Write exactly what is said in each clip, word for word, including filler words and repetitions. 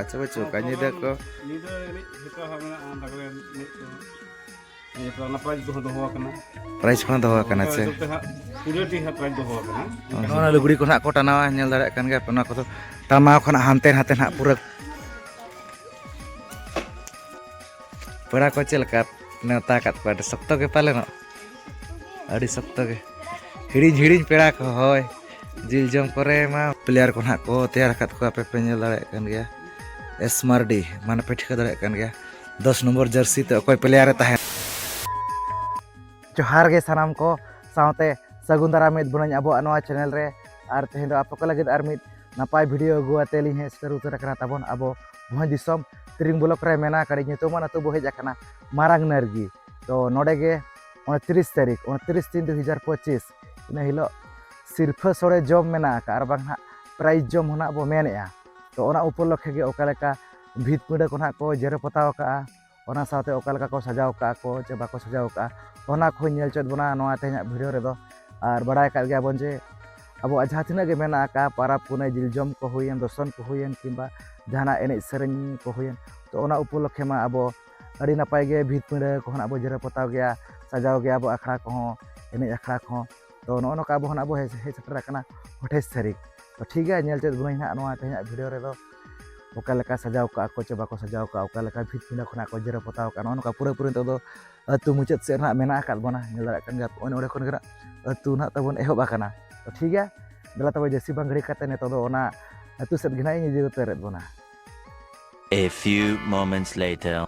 ᱥᱮ ᱵᱟᱹᱪᱩᱜ ᱟᱠᱟᱫ ᱧᱤᱫᱟᱹ ᱠᱚ? ᱧᱤᱫᱟᱹ ᱮᱱᱮᱡ ᱦᱮᱯᱨᱟᱣ ᱦᱚᱸ ᱢᱮᱱᱟᱜᱼᱟ, ᱞᱟᱜᱽᱲᱮ ᱮᱱᱮᱡ ᱠᱚ᱾ ᱱᱤᱭᱟᱹ ᱛᱚ ᱚᱱᱟ ᱯᱨᱟᱭᱤᱡᱽ ᱠᱚᱦᱚᱸ ᱫᱚᱦᱚ ᱟᱠᱟᱱᱟ᱾ ᱯᱨᱟᱭᱤᱡᱽ ᱠᱚᱦᱚᱸ ᱫᱚᱦᱚ ᱟᱠᱟᱱᱟ ᱚᱱᱠᱟ ᱥᱮ? ᱦᱤᱥᱟᱹᱵ ᱛᱮ ᱦᱟᱸᱜ ᱯᱩᱨᱟᱹᱴᱤ ᱦᱟᱸᱜ ᱯᱨᱟᱭᱤᱡᱽ ᱫᱚᱦᱚ ᱟᱠᱟᱱᱟ᱾ ᱱᱚᱣᱟ ᱞᱩᱜᱽᱲᱤ ᱠᱚ ᱱᱟᱦᱟᱜ ᱠᱚ ᱴᱟᱱᱟᱣᱟ, ᱧᱮᱞ ᱫᱟᱲᱮᱭᱟᱜ ᱠᱟᱱ ᱜᱮᱭᱟ ᱯᱮ᱾ ᱱᱚᱣᱟ ᱠᱚᱫᱚ ᱴᱟᱱᱟᱣ ᱠᱷᱚᱱᱟᱜ ᱦᱟᱱᱛᱮ ᱱᱟᱛᱮ ᱱᱟᱦᱟᱜ ᱯᱩᱨᱟᱹ ᱯᱮᱲᱟ ᱠᱚ ᱪᱮᱫ ᱞᱮᱠᱟ ᱱᱮᱣᱛᱟ ᱟᱠᱟᱫ ᱠᱚᱣᱟ? ᱟᱹᱰᱤ ᱥᱚᱠᱛᱚ ᱜᱮ ᱯᱟᱞᱮᱱᱚᱜ, ᱟᱹᱰᱤ ᱥᱚᱠᱛᱚ ᱜᱮ᱾ ᱦᱤᱲᱤᱧ ᱦᱦᱤᱲᱤᱧ ᱯᱮᱲᱟ ᱠᱚ, ᱦᱳᱭ᱾ ᱡᱤᱞ ᱡᱚᱢ ᱠᱚᱨᱮ ᱢᱟ ᱯᱞᱮᱭᱟᱨ ᱠᱚ ᱱᱟᱦᱟᱜ ᱠᱚ ᱛᱮᱭᱟᱨ ᱟᱠᱟᱫ ᱠᱚᱣᱟ, ᱟᱯᱮ ᱯᱮ ᱧᱮᱞ ᱫᱟᱲᱮᱭᱟᱜ ᱠᱟᱱ ᱜᱮᱭᱟ᱾ ᱮᱥ ᱢᱟᱨᱰᱤ, ᱢᱟᱱᱮ ᱯᱮ ᱴᱷᱤᱠᱟᱹ ᱫᱟᱲᱮᱭᱟᱜ ᱠᱟᱱ ᱜᱮᱭᱟ, ᱫᱚᱥ ᱱᱚᱢᱵᱚᱨ ᱡᱟᱹᱨᱥᱤ ᱛᱮ ᱚᱠᱚᱭ ᱯᱞᱮᱭᱟᱨᱮ ᱛᱟᱦᱮᱱ᱾ ᱡᱚᱦᱟᱨ ᱜᱮ ᱥᱟᱱᱟᱢ ᱠᱚ ᱥᱟᱶᱛᱮ ᱥᱟᱹᱜᱩᱱ ᱫᱟᱨᱟᱢ ᱢᱤᱫ ᱵᱚᱱᱟᱹᱧ ᱟᱵᱚᱣᱟᱜ ᱱᱚᱣᱟ ᱪᱮᱱᱮᱞ ᱨᱮ᱾ ᱟᱨ ᱛᱮᱦᱮᱧ ᱫᱚ ᱟᱯᱮ ᱠᱚ ᱞᱟᱹᱜᱤᱫ ᱟᱨ ᱢᱤᱫ ᱱᱟᱯᱟᱭ ᱵᱷᱤᱰᱤᱭᱳ ᱟᱹᱜᱩ ᱟᱛᱮ ᱞᱤᱧ ᱦᱮᱡ ᱥᱮᱴᱮᱨ ᱩᱛᱟᱹᱨ ᱟᱠᱟᱱᱟ ᱛᱟᱵᱚᱱ ᱟᱵᱚ ᱵᱷᱚᱸᱡᱽ ᱫᱤᱥᱚᱢ ᱛᱤᱨᱤᱝ ᱵᱞᱚᱠ ᱨᱮ ᱢᱮᱱᱟᱜ ᱟᱠᱟᱫ ᱧᱩᱛᱩᱢᱟᱱ ᱟᱹᱛᱩ ᱵᱚ ᱦᱮᱡ ᱟᱠᱟᱱᱟ, ᱢᱟᱨᱟᱝ ᱱᱟᱨᱜᱤ᱾ ᱛᱚ ᱱᱚᱰᱮ ᱜᱮ ᱩᱱᱛᱨᱤᱥ ᱛᱟᱹᱨᱤᱠᱷ, ᱩᱱᱛᱨᱤᱥ ᱛᱤᱱ ᱫᱩ ᱦᱟᱡᱟᱨ ᱯᱚᱸᱪᱤᱥ, ᱤᱱᱟᱹ ᱦᱤᱞᱳᱜ ᱥᱤᱨᱯᱷᱟᱹ ᱥᱳᱲᱮ ᱡᱚᱢ ᱢᱮᱱᱟᱜ ᱟᱠᱟᱫ, ᱟᱨ ᱵᱟᱝ ᱦᱟᱸᱜ ᱯᱨᱟᱭᱤᱡᱽ ᱡᱚᱢ ᱦᱚᱸ ᱱᱟᱜ ᱵᱚ ᱢᱮᱱᱮᱫᱼᱟ᱾ ᱛᱚ ᱚᱱᱟ ᱩᱯᱚᱞᱚᱠᱠᱷᱮ ᱜᱮ ᱚᱠᱟ ᱞᱮᱠᱟ ᱵᱷᱤᱛ ᱯᱤᱸᱰᱟᱹ ᱠᱚ ᱱᱟᱜ ᱠᱚ ᱡᱮᱨᱮᱲ ᱯᱚᱛᱟᱣ ᱟᱠᱟᱫᱼᱟ, ᱚᱱᱟ ᱥᱟᱶᱛᱮ ᱚᱠᱟ ᱞᱮᱠᱟ ᱠᱚ ᱥᱟᱡᱟᱣ ᱠᱟᱜᱼᱟ ᱠᱚ ᱪᱮ ᱵᱟᱠᱚ ᱥᱟᱡᱟᱣ ᱠᱟᱜᱼᱟ, ᱚᱱᱟ ᱠᱚ ᱧᱮᱞ ᱪᱮᱫ ᱵᱚᱱᱟ ᱱᱚᱣᱟ ᱛᱮᱦᱮᱧᱟᱜ ᱵᱷᱤᱰᱤᱭᱳ ᱨᱮᱫᱚ᱾ ᱟᱨ ᱵᱟᱲᱟᱭ ᱟᱠᱟᱫ ᱜᱮᱭᱟᱵᱚᱱ ᱡᱮ ᱟᱵᱚᱣᱟᱜ ᱡᱟᱦᱟᱸ ᱛᱤᱱᱟᱹᱜ ᱜᱮ ᱢᱮᱱᱟᱜ ᱟᱠᱟᱫ ᱯᱟᱨᱟᱵᱽ ᱯᱩᱱᱟᱹᱭ, ᱡᱤᱞ ᱡᱚᱢ ᱠᱚ ᱦᱩᱭᱮᱱ, ᱫᱚᱥᱚᱱ ᱠᱚ ᱦᱩᱭᱮᱱ, ᱠᱤᱝᱵᱟ ᱡᱟᱦᱟᱱᱟᱜ ᱮᱱᱮᱡ ᱥᱮᱨᱮᱧ ᱠᱚ ᱦᱩᱭᱮᱱ, ᱛᱚ ᱚᱱᱟ ᱩᱯᱚᱞᱚᱠᱠᱷᱮ ᱢᱟ ᱟᱵᱚ ᱟᱹᱰᱤ ᱱᱟᱯᱟᱭ ᱜᱮ ᱵᱷᱤᱛ ᱯᱤᱸᱰᱟᱹ ᱠᱚ ᱦᱚᱸ ᱱᱟᱜ ᱵᱚ ᱡᱮᱨᱮᱲ ᱯᱚᱛᱟᱣ ᱜᱮᱭᱟ, ᱥᱟᱡᱟᱣ ᱜᱮᱭᱟ ᱵᱚ ᱟᱠᱷᱲᱟ ᱠᱚᱦᱚᱸ, ᱮᱱᱮᱡ ᱟᱠᱷᱲᱟ ᱠᱚᱦᱚᱸ᱾ ᱛᱚ ᱱᱚᱜᱼᱚ ᱱᱚᱝᱠᱟ ᱟᱵᱚ ᱦᱚᱸ ᱱᱟᱜ ᱵᱚ ᱦᱮᱡ ᱦᱮᱡ ᱥᱮᱴᱮᱨ ᱟᱠᱟᱱᱟ ᱟᱴᱷᱟᱭᱤᱥ ᱛᱟᱹᱨᱤᱠᱷ᱾ ᱛᱚ ᱴᱷᱤᱠ ᱜᱮᱭᱟ, ᱧᱮᱞ ᱪᱮᱫ ᱵᱚᱱᱟᱹᱧ ᱦᱟᱸᱜ ᱱᱚᱣᱟ ᱛᱮᱦᱮᱧᱟᱜ ᱵᱷᱤᱰᱤᱭᱳ ᱨᱮᱫᱚ ᱚᱠᱟ ᱞᱮᱠᱟ ᱥᱟᱡᱟᱣ ᱠᱟᱜᱼᱟ ᱠᱚ ᱪᱮ ᱵᱟᱠᱚ ᱥᱟᱡᱟᱣ ᱠᱟᱜᱼᱟ, ᱚᱠᱟ ᱞᱮᱠᱟ ᱵᱷᱤᱛ ᱯᱤᱸᱰᱟᱹ ᱠᱷᱚᱱᱟᱜ ᱠᱚ ᱡᱮᱨᱮᱲ ᱯᱚᱛᱟᱣ ᱠᱟᱜᱼᱟ᱾ ᱱᱚᱜᱼᱚ ᱱᱚᱝᱠᱟ ᱯᱩᱨᱟᱹᱯᱩᱨᱤ ᱱᱤᱛᱚᱜ ᱫᱚ ᱟᱹᱛᱩ ᱢᱩᱪᱟᱹᱫ ᱥᱮᱫ ᱨᱮ ᱦᱟᱸᱜ ᱢᱮᱱᱟᱜ ᱟᱠᱟᱫ ᱵᱚᱱᱟ, ᱧᱮᱞ ᱫᱟᱲᱮᱭᱟᱜ ᱠᱟᱱ ᱜᱮᱭᱟ ᱯᱮ᱾ ᱚᱱᱮ ᱚᱸᱰᱮ ᱠᱷᱚᱱ ᱜᱮ ᱦᱟᱸᱜ ᱟᱹᱛᱩ ᱱᱟᱦᱟᱜ ᱛᱟᱵᱚᱱ ᱮᱦᱚᱵ ᱟᱠᱟᱱᱟ᱾ ᱛᱚ ᱴᱷᱤᱠ ᱜᱮᱭᱟ, ᱫᱮᱞᱟ ᱛᱚᱵᱮ ᱡᱟᱹᱥᱛᱤ ᱵᱟᱝ ᱜᱷᱟᱹᱲᱤ ᱠᱟᱛᱮ ᱱᱤᱛᱚᱜ ᱫᱚ ᱚᱱᱟ ᱟᱹᱛᱩ ᱥᱮᱫ ᱜᱮ ᱱᱟᱦᱟᱜ ᱤᱧ ᱤᱫᱤ ᱩᱛᱟᱹᱨᱮᱫ ᱵᱚᱱᱟ᱾ A few moments later.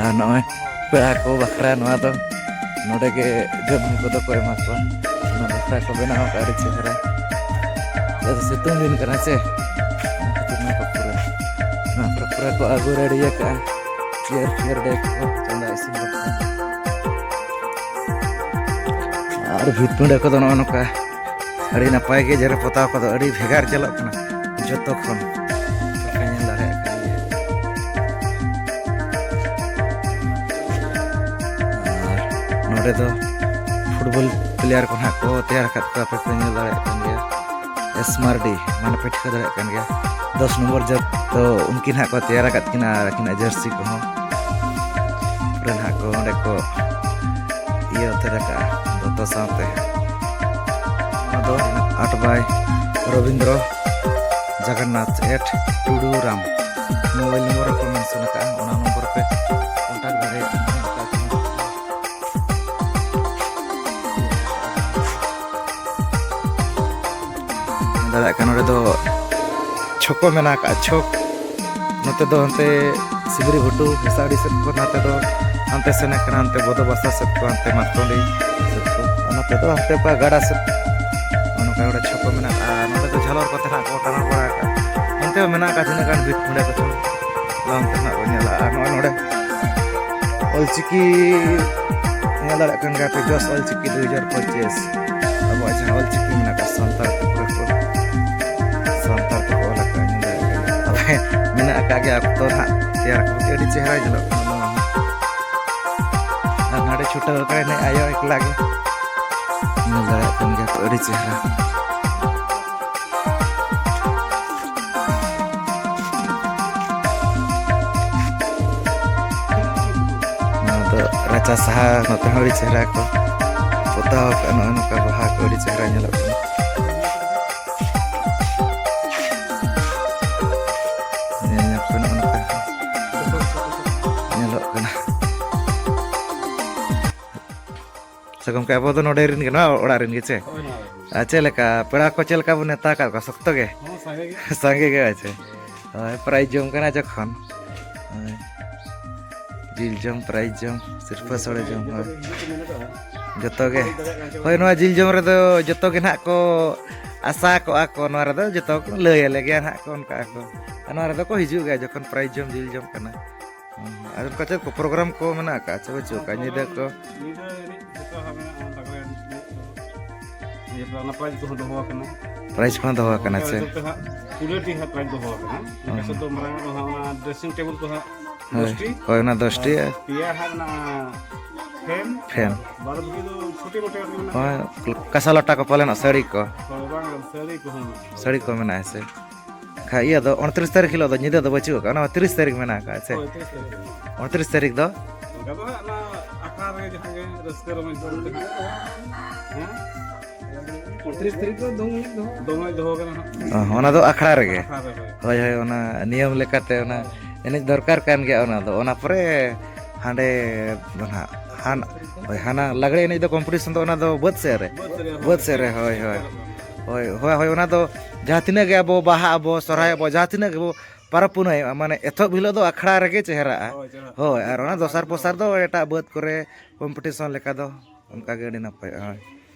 ᱟᱨ ᱱᱚᱜᱼᱚᱭ ᱯᱮᱲᱟ ᱠᱚ ᱵᱟᱠᱷᱨᱟ ᱱᱚᱣᱟ ᱫᱚ ᱱᱚᱰᱮ ᱜᱮ ᱡᱚᱢ ᱧᱩ ᱠᱚᱫᱚ ᱠᱚ ᱮᱢᱟ ᱠᱚᱣᱟ᱾ ᱚᱱᱟ ᱵᱟᱠᱷᱨᱟ ᱠᱚ ᱵᱮᱱᱟᱣ ᱟᱠᱟᱫᱼᱟ ᱟᱹᱰᱤ ᱪᱮᱦᱨᱟ᱾ ᱪᱮᱫᱟᱜ ᱥᱮ ᱥᱤᱛᱩᱝ ᱫᱤᱱ ᱠᱟᱱᱟ ᱥᱮ, ᱚᱱᱟ ᱠᱷᱟᱹᱛᱤᱨ ᱱᱚᱣᱟ ᱠᱚ ᱯᱩᱨᱟᱹ, ᱱᱚᱣᱟ ᱠᱚᱨᱮ ᱯᱩᱨᱟᱹ ᱠᱚ ᱟᱹᱜᱩ ᱨᱮᱰᱤ ᱟᱠᱟᱫᱼᱟ ᱪᱮᱭᱟᱨ ᱯᱷᱮᱭᱟᱨ ᱰᱮᱠ ᱠᱚ ᱪᱚᱸᱫᱟ ᱤᱥᱤᱱ ᱵᱟᱠᱷᱨᱟ᱾ ᱟᱨ ᱵᱷᱤᱛ ᱯᱤᱸᱰᱟᱹ ᱠᱚᱫᱚ ᱱᱚᱜᱼᱚ ᱱᱚᱝᱠᱟ ᱟᱹᱰᱤ ᱱᱟᱯᱟᱭ ᱜᱮ ᱡᱮᱨᱮᱲ ᱯᱚᱛᱟᱣ ᱠᱚᱫᱚ ᱟᱹᱰᱤ ᱵᱷᱮᱜᱟᱨ ᱧᱮᱞᱚᱜ ᱠᱟᱱᱟ ᱡᱚᱛᱚ ᱠᱷᱚᱱ᱾ ᱵᱟᱯᱮ ᱧᱮᱞ ᱫᱟᱲᱮᱭᱟᱜ ᱠᱟᱱ ᱜᱮᱭᱟ᱾ ᱟᱨ ᱱᱚᱰᱮ ᱫᱚ ᱯᱷᱩᱴᱵᱚᱞ ᱯᱞᱮᱭᱟᱨ ᱠᱚ ᱱᱟᱦᱟᱜ ᱠᱚ ᱛᱮᱭᱟᱨ ᱟᱠᱟᱫ ᱠᱚᱣᱟ, ᱟᱯᱮ ᱯᱮ ᱧᱮᱞ ᱫᱟᱲᱮᱭᱟᱜ ᱠᱟᱱ ᱜᱮᱭᱟ᱾ ᱮᱥ ᱢᱟᱨᱰᱤ, ᱢᱟᱱᱮ ᱯᱮ ᱴᱷᱤᱠᱟᱹ ᱫᱟᱲᱮᱭᱟᱜ ᱠᱟᱱ ᱜᱮᱭᱟ, ᱫᱚᱥ ᱱᱚᱢᱵᱚᱨ ᱡᱟᱹᱨᱥᱤ ᱫᱚ ᱩᱱᱠᱤᱱ ᱦᱟᱸᱜ ᱠᱚ ᱛᱮᱭᱟᱨ ᱟᱠᱟᱫ ᱠᱤᱱᱟ ᱟᱨ ᱟᱹᱠᱤᱱᱟᱜ ᱡᱟᱹᱨᱥᱤ ᱠᱚᱦᱚᱸ ᱯᱩᱨᱟᱹ ᱱᱟᱦᱟᱜ ᱠᱚ ᱚᱸᱰᱮ ᱠᱚ ᱤᱭᱟᱹ ᱩᱛᱟᱹᱨ ᱟᱠᱟᱫᱼᱟ ᱫᱚᱛᱚ ᱥᱟᱶᱛᱮ᱾ ᱱᱚᱣᱟ ᱫᱚ ᱟᱴ ᱵᱟᱭ ᱨᱚᱵᱤᱱᱫᱨᱚ ᱡᱚᱜᱚᱱᱱᱟᱛᱷ ᱮᱴ ᱴᱩᱰᱩ ᱨᱟᱢ ᱢᱳᱵᱟᱭᱤᱞ ᱱᱚᱢᱵᱚᱨ ᱨᱮᱠᱚ ᱢᱮᱱᱥᱚᱱ ᱟᱠᱟᱫᱼᱟ, ᱚᱱᱟ ᱱᱚᱢᱵᱚᱨ ᱯᱮ ᱠᱚᱱᱴᱟᱠᱴ ᱫᱟᱲᱮᱭᱟᱜᱼᱟ᱾ ᱫᱟᱲᱮᱭᱟᱜ ᱠᱟᱱᱟ, ᱱᱚᱰᱮ ᱫᱚ ᱪᱷᱚᱠ ᱠᱚ ᱢᱮᱱᱟᱜ ᱟᱠᱟᱫᱼᱟ, ᱪᱷᱚᱠ᱾ ᱱᱚᱛᱮ ᱫᱚ ᱦᱟᱱᱛᱮ ᱥᱤᱵᱨᱤ ᱜᱷᱩᱴᱩ ᱦᱮᱸᱥᱟᱲᱤ ᱥᱮᱫ ᱠᱷᱚᱱ, ᱱᱚᱛᱮ ᱫᱚ ᱦᱟᱱᱛᱮ ᱥᱮᱱ ᱟᱠᱟᱱᱟ, ᱦᱟᱱᱛᱮ ᱵᱚᱫᱚ ᱵᱟᱥᱟ ᱥᱮᱫ ᱠᱚ, ᱦᱟᱱᱛᱮ ᱢᱟᱛᱠᱚᱸᱰᱤ ᱥᱮᱫ ᱠᱚ, ᱟᱨ ᱱᱚᱛᱮ ᱫᱚ ᱦᱟᱱᱛᱮ ᱚᱠᱟ ᱜᱟᱰᱟ ᱥᱮᱫ᱾ ᱱᱚᱜᱼᱚ ᱱᱚᱝᱠᱟ ᱱᱚᱰᱮ ᱪᱷᱚᱠ ᱠᱚ ᱢᱮᱱᱟᱜᱼᱟ᱾ ᱟᱨ ᱱᱚᱰᱮ ᱫᱚ ᱡᱷᱟᱞᱚᱨ ᱠᱚᱛᱮ ᱱᱟᱜ ᱠᱚ ᱴᱟᱱᱟᱣ ᱵᱟᱲᱟ ᱟᱠᱟᱫᱼᱟ᱾ ᱚᱱᱛᱮ ᱦᱚᱸ ᱢᱮᱱᱟᱜ ᱟᱠᱟᱫ ᱛᱤᱱᱟᱹᱜ ᱜᱟᱱ ᱵᱷᱤᱛ ᱯᱤᱸᱰᱟᱹ ᱠᱚ ᱪᱷᱚᱠ ᱚᱱᱛᱮ ᱱᱟᱜ ᱠᱚ ᱧᱮᱞᱟ᱾ ᱟᱨ ᱱᱚᱜᱼᱚᱭ ᱱᱚᱰᱮ ᱚᱞᱪᱤᱠᱤ ᱧᱮᱞ ᱫᱟᱲᱮᱭᱟᱜ ᱠᱟᱱ ᱜᱮᱭᱟ ᱯᱮ, ᱡᱚᱥ ᱚᱞᱪᱤᱠᱤ ᱫᱩ ᱦᱟᱡᱟᱨ ᱯᱚᱸᱪᱤᱥ᱾ ᱟᱵᱚᱣᱟᱜ ᱡᱟᱦᱟᱸ ᱚᱞᱪᱤᱠᱤ ᱢᱮᱱᱟᱜ ᱟᱠᱟᱫ ᱥᱟᱱᱛᱟᱲ ᱛᱮ ᱯᱩᱨᱟᱹ ᱠᱚ, ᱥᱟᱱᱛᱟᱲ ᱛᱮᱠᱚ ᱚᱞ ᱟᱠᱟᱫ, ᱧᱮᱞ ᱫᱟᱲᱮᱭᱟᱜ ᱠᱟᱱ ᱜᱮᱭᱟ᱾ ᱛᱚᱵᱮ ᱢᱮᱱᱟᱜ ᱟᱠᱟᱫ ᱜᱮᱭᱟ ᱚᱠᱛᱚ ᱱᱟᱦᱟᱜ ᱛᱮᱭᱟᱨ ᱠᱚ, ᱟᱹᱰᱤ ᱪᱮᱦᱨᱟ ᱧᱮᱞᱚᱜ ᱠᱟᱱᱟ ᱱᱚᱣᱟ ᱦᱚᱸ᱾ ᱟᱨ ᱱᱚᱰᱮ ᱪᱷᱩᱴᱟᱹᱣ ᱟᱠᱟᱱᱟᱭ ᱱᱩᱭ ᱟᱭᱳ ᱮᱠᱞᱟ ᱜᱮ, ᱧᱮᱞ ᱫᱟᱲᱮᱭᱟᱜ ᱠᱟᱱ ᱜᱮᱭᱟ ᱯᱮ ᱟᱹᱰᱤ ᱪᱮᱦᱨᱟ᱾ ᱱᱚᱣᱟ ᱫᱚ ᱨᱟᱪᱟ ᱥᱟᱦᱟ, ᱱᱚᱛᱮ ᱦᱚᱸ ᱟᱹᱰᱤ ᱪᱮᱦᱨᱟ ᱠᱚ ᱯᱚᱛᱟᱣ ᱟᱠᱟᱫᱼᱟ᱾ ᱱᱚᱜᱼᱚᱭ ᱱᱚᱝᱠᱟ ᱵᱟᱦᱟ ᱠᱚ ᱟᱹᱰᱤ ᱪᱮᱦᱨᱟ ᱧᱮᱞᱚᱜ ᱠᱟᱱᱟ᱾ ᱧᱮᱞ ᱧᱟᱢ ᱠᱟᱱᱟ ᱱᱚᱜᱼᱚ ᱱᱚᱝᱠᱟ ᱧᱮᱞᱚᱜ ᱠᱟᱱᱟ᱾ ᱥᱮ ᱜᱚᱢᱠᱮ, ᱟᱵᱚ ᱫᱚ ᱱᱚᱰᱮ ᱨᱮᱱ ᱜᱮ, ᱱᱚᱣᱟ ᱚᱲᱟᱜ ᱨᱮᱱ ᱜᱮ ᱪᱮ? ᱦᱳᱭ, ᱱᱚᱣᱟ ᱚᱲᱟᱜ ᱨᱮᱱ᱾ ᱟᱨ ᱪᱮᱫ ᱞᱮᱠᱟ ᱯᱮᱲᱟ ᱠᱚ, ᱪᱮᱫ ᱞᱮᱠᱟ ᱵᱚᱱ ᱱᱮᱣᱛᱟ ᱟᱠᱟᱫ ᱠᱚᱣᱟ? ᱥᱚᱠᱛᱚ ᱜᱮ? ᱦᱚᱸ, ᱥᱟᱸᱜᱮ ᱜᱮ᱾ ᱥᱟᱸᱜᱮ ᱜᱮ, ᱟᱪᱪᱷᱟ᱾ ᱦᱳᱭ, ᱯᱨᱟᱭᱤᱡᱽ ᱡᱚᱢ ᱠᱟᱱᱟ ᱡᱚᱠᱷᱚᱱ᱾ ᱦᱳᱭ᱾ ᱡᱤᱞ ᱡᱚᱢ, ᱯᱨᱟᱭᱤᱡᱽ ᱡᱚᱢ, ᱥᱤᱨᱯᱟᱹ ᱥᱚᱲᱮ ᱡᱚᱢ, ᱦᱳᱭ᱾ ᱡᱚᱛᱚ ᱜᱮ᱾ ᱦᱳᱭ, ᱱᱚᱣᱟ ᱡᱤᱞ ᱡᱚᱢ ᱨᱮᱫᱚ ᱡᱚᱛᱚ ᱜᱮ ᱱᱟᱦᱟᱜ ᱠᱚ ᱟᱥᱟ ᱠᱚᱜᱼᱟ ᱠᱚ, ᱱᱚᱣᱟ ᱨᱮᱫᱚ ᱡᱚᱛᱚ ᱠᱚ ᱞᱟᱹᱭ ᱟᱞᱮ ᱜᱮᱭᱟ ᱱᱟᱦᱟᱜ ᱠᱚ, ᱚᱱᱠᱟ ᱠᱚ᱾ ᱟᱨ ᱱᱚᱣᱟ ᱨᱮᱫᱚ ᱠᱚ ᱦᱤᱡᱩᱜ ᱜᱮᱭᱟ ᱡᱚᱠᱷᱚᱱ ᱯᱨᱟᱭᱤᱡᱽ ᱡᱚᱢ, ᱡᱤᱞ ᱡᱚᱢ ᱠᱟᱱᱟ᱾ ᱦᱩᱸ, ᱟᱨ ᱚᱱᱠᱟ ᱪᱮᱫ ᱠᱚ ᱯᱨᱳᱜᱨᱟᱢ ᱠᱚ ᱢᱮᱱᱟᱜ ᱟᱠᱟᱫᱼᱟ ᱪᱮ ᱵᱟᱹᱪᱩᱜ ᱟᱠᱟᱫᱼᱟ? ᱧᱤᱫᱟᱹ ᱠᱚ? ᱧᱤᱫᱟᱹ ᱮᱱᱮᱡ ᱡᱚᱛᱚ ᱦᱟᱸᱜ ᱢᱮᱱᱟᱜᱼᱟ, ᱞᱟᱜᱽᱲᱮ ᱮᱱᱮᱡ᱾ ᱤᱭᱟᱹ ᱠᱚ, ᱚᱱᱟ prize ᱠᱚᱦᱚᱸ ᱫᱚᱦᱚ ᱟᱠᱟᱱᱟ᱾ Prize ᱠᱚᱦᱚᱸ ᱫᱚᱦᱚ ᱟᱠᱟᱱᱟ, ᱚᱱᱠᱟ ᱟᱪᱪᱷᱟ᱾ ᱦᱤᱥᱟᱹᱵ ᱛᱮ ᱦᱟᱸᱜ ᱯᱩᱨᱟᱹ ᱴᱤ ᱦᱟᱸᱜ prize ᱫᱚᱦᱚ ᱟᱠᱟᱱᱟ᱾ ᱚᱱᱠᱟ ᱦᱩᱸ᱾ ᱦᱤᱥᱟᱹᱵ ᱫᱚ ᱢᱟᱨᱟᱝ ᱟᱜ ᱫᱚ ᱦᱟᱸᱜ ᱚᱱᱟ dressing table ᱠᱚ ᱦᱟᱸᱜ ᱦᱳᱭ, ᱫᱚᱥᱴᱤ᱾ ᱦᱳᱭ, ᱚᱱᱟ ᱫᱚᱥᱴᱤ᱾ ᱟᱨ ᱯᱮᱭᱟ ᱦᱟᱸᱜ ᱢᱮᱱᱟᱜᱼᱟ fan᱾ Fan᱾ ᱵᱟᱫ ᱵᱟᱹᱠᱤ ᱫᱚ ᱪᱷᱳᱴᱤ ᱢᱳᱴᱤ ᱟᱨ ᱢᱮᱱᱟᱜᱼᱟ᱾ ᱦᱳᱭ, ᱠᱟᱸᱥᱟ ᱞᱚᱴᱟ ᱠᱚ ᱯᱟᱞᱮᱱᱚᱜ, ᱥᱟᱹᱲᱤ ᱠᱚ᱾ ᱦᱳᱭ, ᱵᱟᱝ, ᱥᱟᱹᱲᱤ ᱠᱚᱦᱚᱸ ᱢᱮᱱᱟᱜᱼᱟ᱾ ᱥᱟᱹᱲᱤ ᱠᱚ ᱢᱮᱱᱟᱜᱼᱟ ᱥᱮ? ᱠᱷᱟᱡ ᱤᱭᱟᱹ ᱫᱚ ᱩᱱᱛᱨᱤᱥ ᱛᱟᱹᱨᱤᱠᱷ ᱦᱤᱞᱳᱜ ᱫᱚ ᱧᱤᱫᱟᱹ ᱫᱚ ᱵᱟᱹᱪᱩᱜ ᱟᱠᱟᱫᱼᱟ, ᱚᱱᱟ ᱢᱟ ᱛᱤᱨᱤᱥ ᱛᱟᱹᱨᱤᱠᱷ ᱢᱮᱱᱟᱜ ᱟᱠᱟᱫᱼᱟ ᱥᱮ? ᱦᱳᱭ, ᱛᱤᱨᱤᱥ ᱛᱟᱹᱨᱤᱠᱷ ᱦᱤᱞᱳᱜ᱾ ᱩᱱᱛᱨᱤᱥ ᱛᱟᱹᱨᱤᱠᱷ ᱫᱚ? ᱚᱱᱠᱟ ᱫᱚ ᱦᱟᱸᱜ ᱚᱱᱟ ᱟᱠᱷᱲᱟ ᱨᱮ ᱡᱟᱦᱟᱸ ᱜᱮ ᱨᱟᱹᱥᱠᱟᱹ ᱨᱚᱢᱚᱡᱽ ᱡᱚᱝ ᱛᱮ ᱦᱟᱸᱜ᱾ ᱦᱮᱸ? ᱩᱱᱛᱨᱤᱥ ᱛᱟᱹᱨᱤᱠᱷ ᱫᱚ ᱫᱚᱝ ᱮᱱᱮᱡ ᱫᱚᱦᱚ᱾ ᱫᱚᱝ ᱮᱱᱮᱡ ᱫᱚᱦᱚ ᱠᱟᱱᱟ ᱦᱟᱸᱜ᱾ ᱚ, ᱚᱱᱟ ᱫᱚ ᱟᱠᱷᱲᱟ ᱨᱮᱜᱮ? ᱟᱠᱷᱲᱟ ᱨᱮ, ᱦᱳᱭ᱾ ᱦᱳᱭ, ᱦᱳᱭ, ᱚᱱᱟ ᱱᱤᱭᱚᱢ ᱞᱮᱠᱟᱛᱮ ᱚᱱᱟ ᱮᱱᱮᱡ ᱫᱚᱨᱠᱟᱨ ᱠᱟᱱ ᱜᱮᱭᱟ᱾ ᱚᱱᱟ ᱫᱚ, ᱚᱱᱟ ᱯᱚᱨᱮ ᱦᱟᱸᱰᱮ ᱫᱚ ᱱᱟᱦᱟᱜ ᱦᱟᱱ-, ᱦᱳᱭ, ᱦᱟᱱᱟ ᱞᱟᱜᱽᱲᱮ ᱮᱱᱮᱡ ᱫᱚ competition ᱫᱚ ᱚᱱᱟ ᱫᱚ ᱵᱟᱹᱫᱽ ᱥᱮᱫ ᱨᱮ᱾ ᱵᱟᱹᱫᱽ ᱥᱮᱫ ᱨᱮ, ᱦᱳᱭ᱾ ᱵᱟᱹᱫᱽ ᱥᱮᱫ ᱨᱮ, ᱦᱳᱭ, ᱦᱳᱭ᱾ ᱦᱳᱭ, ᱦᱳᱭ, ᱦᱳᱭ, ᱚᱱᱟ ᱫᱚ ᱡᱟᱦᱟᱸ ᱛᱤᱱᱟᱹᱜ ᱜᱮ ᱟᱵᱚ ᱵᱟᱦᱟᱜ ᱟᱵᱚ, ᱥᱚᱨᱦᱟᱭ ᱟᱵᱚ, ᱡᱟᱦᱟᱸ ᱛᱤᱱᱟᱹᱜ ᱜᱮᱵᱚ ᱯᱚᱨᱚᱵᱽ ᱯᱩᱱᱟᱹᱭᱚᱜᱼᱟ, ᱢᱟᱱᱮ ᱮᱛᱚᱦᱚᱵ ᱦᱤᱞᱳᱜ ᱫᱚ ᱟᱠᱷᱲᱟ ᱨᱮᱜᱮ ᱪᱮᱦᱨᱟᱜᱼᱟ᱾ ᱦᱳᱭ, ᱪᱮᱦᱨᱟ᱾ ᱦᱳᱭ, ᱟᱨ ᱚᱱᱟ ᱫᱚᱥᱟᱨ ᱯᱚᱥᱟᱨ ᱫᱚ ᱮᱴᱟᱜ ᱵᱟᱹᱫᱽ ᱠᱚᱨᱮ competition ᱞᱮᱠᱟ ᱫᱚ ᱚᱱᱠᱟ ᱜᱮ ᱟᱹᱰᱤ ᱱᱟᱯᱟᱭᱚᱜᱼᱟ᱾ ᱦᱳᱭ,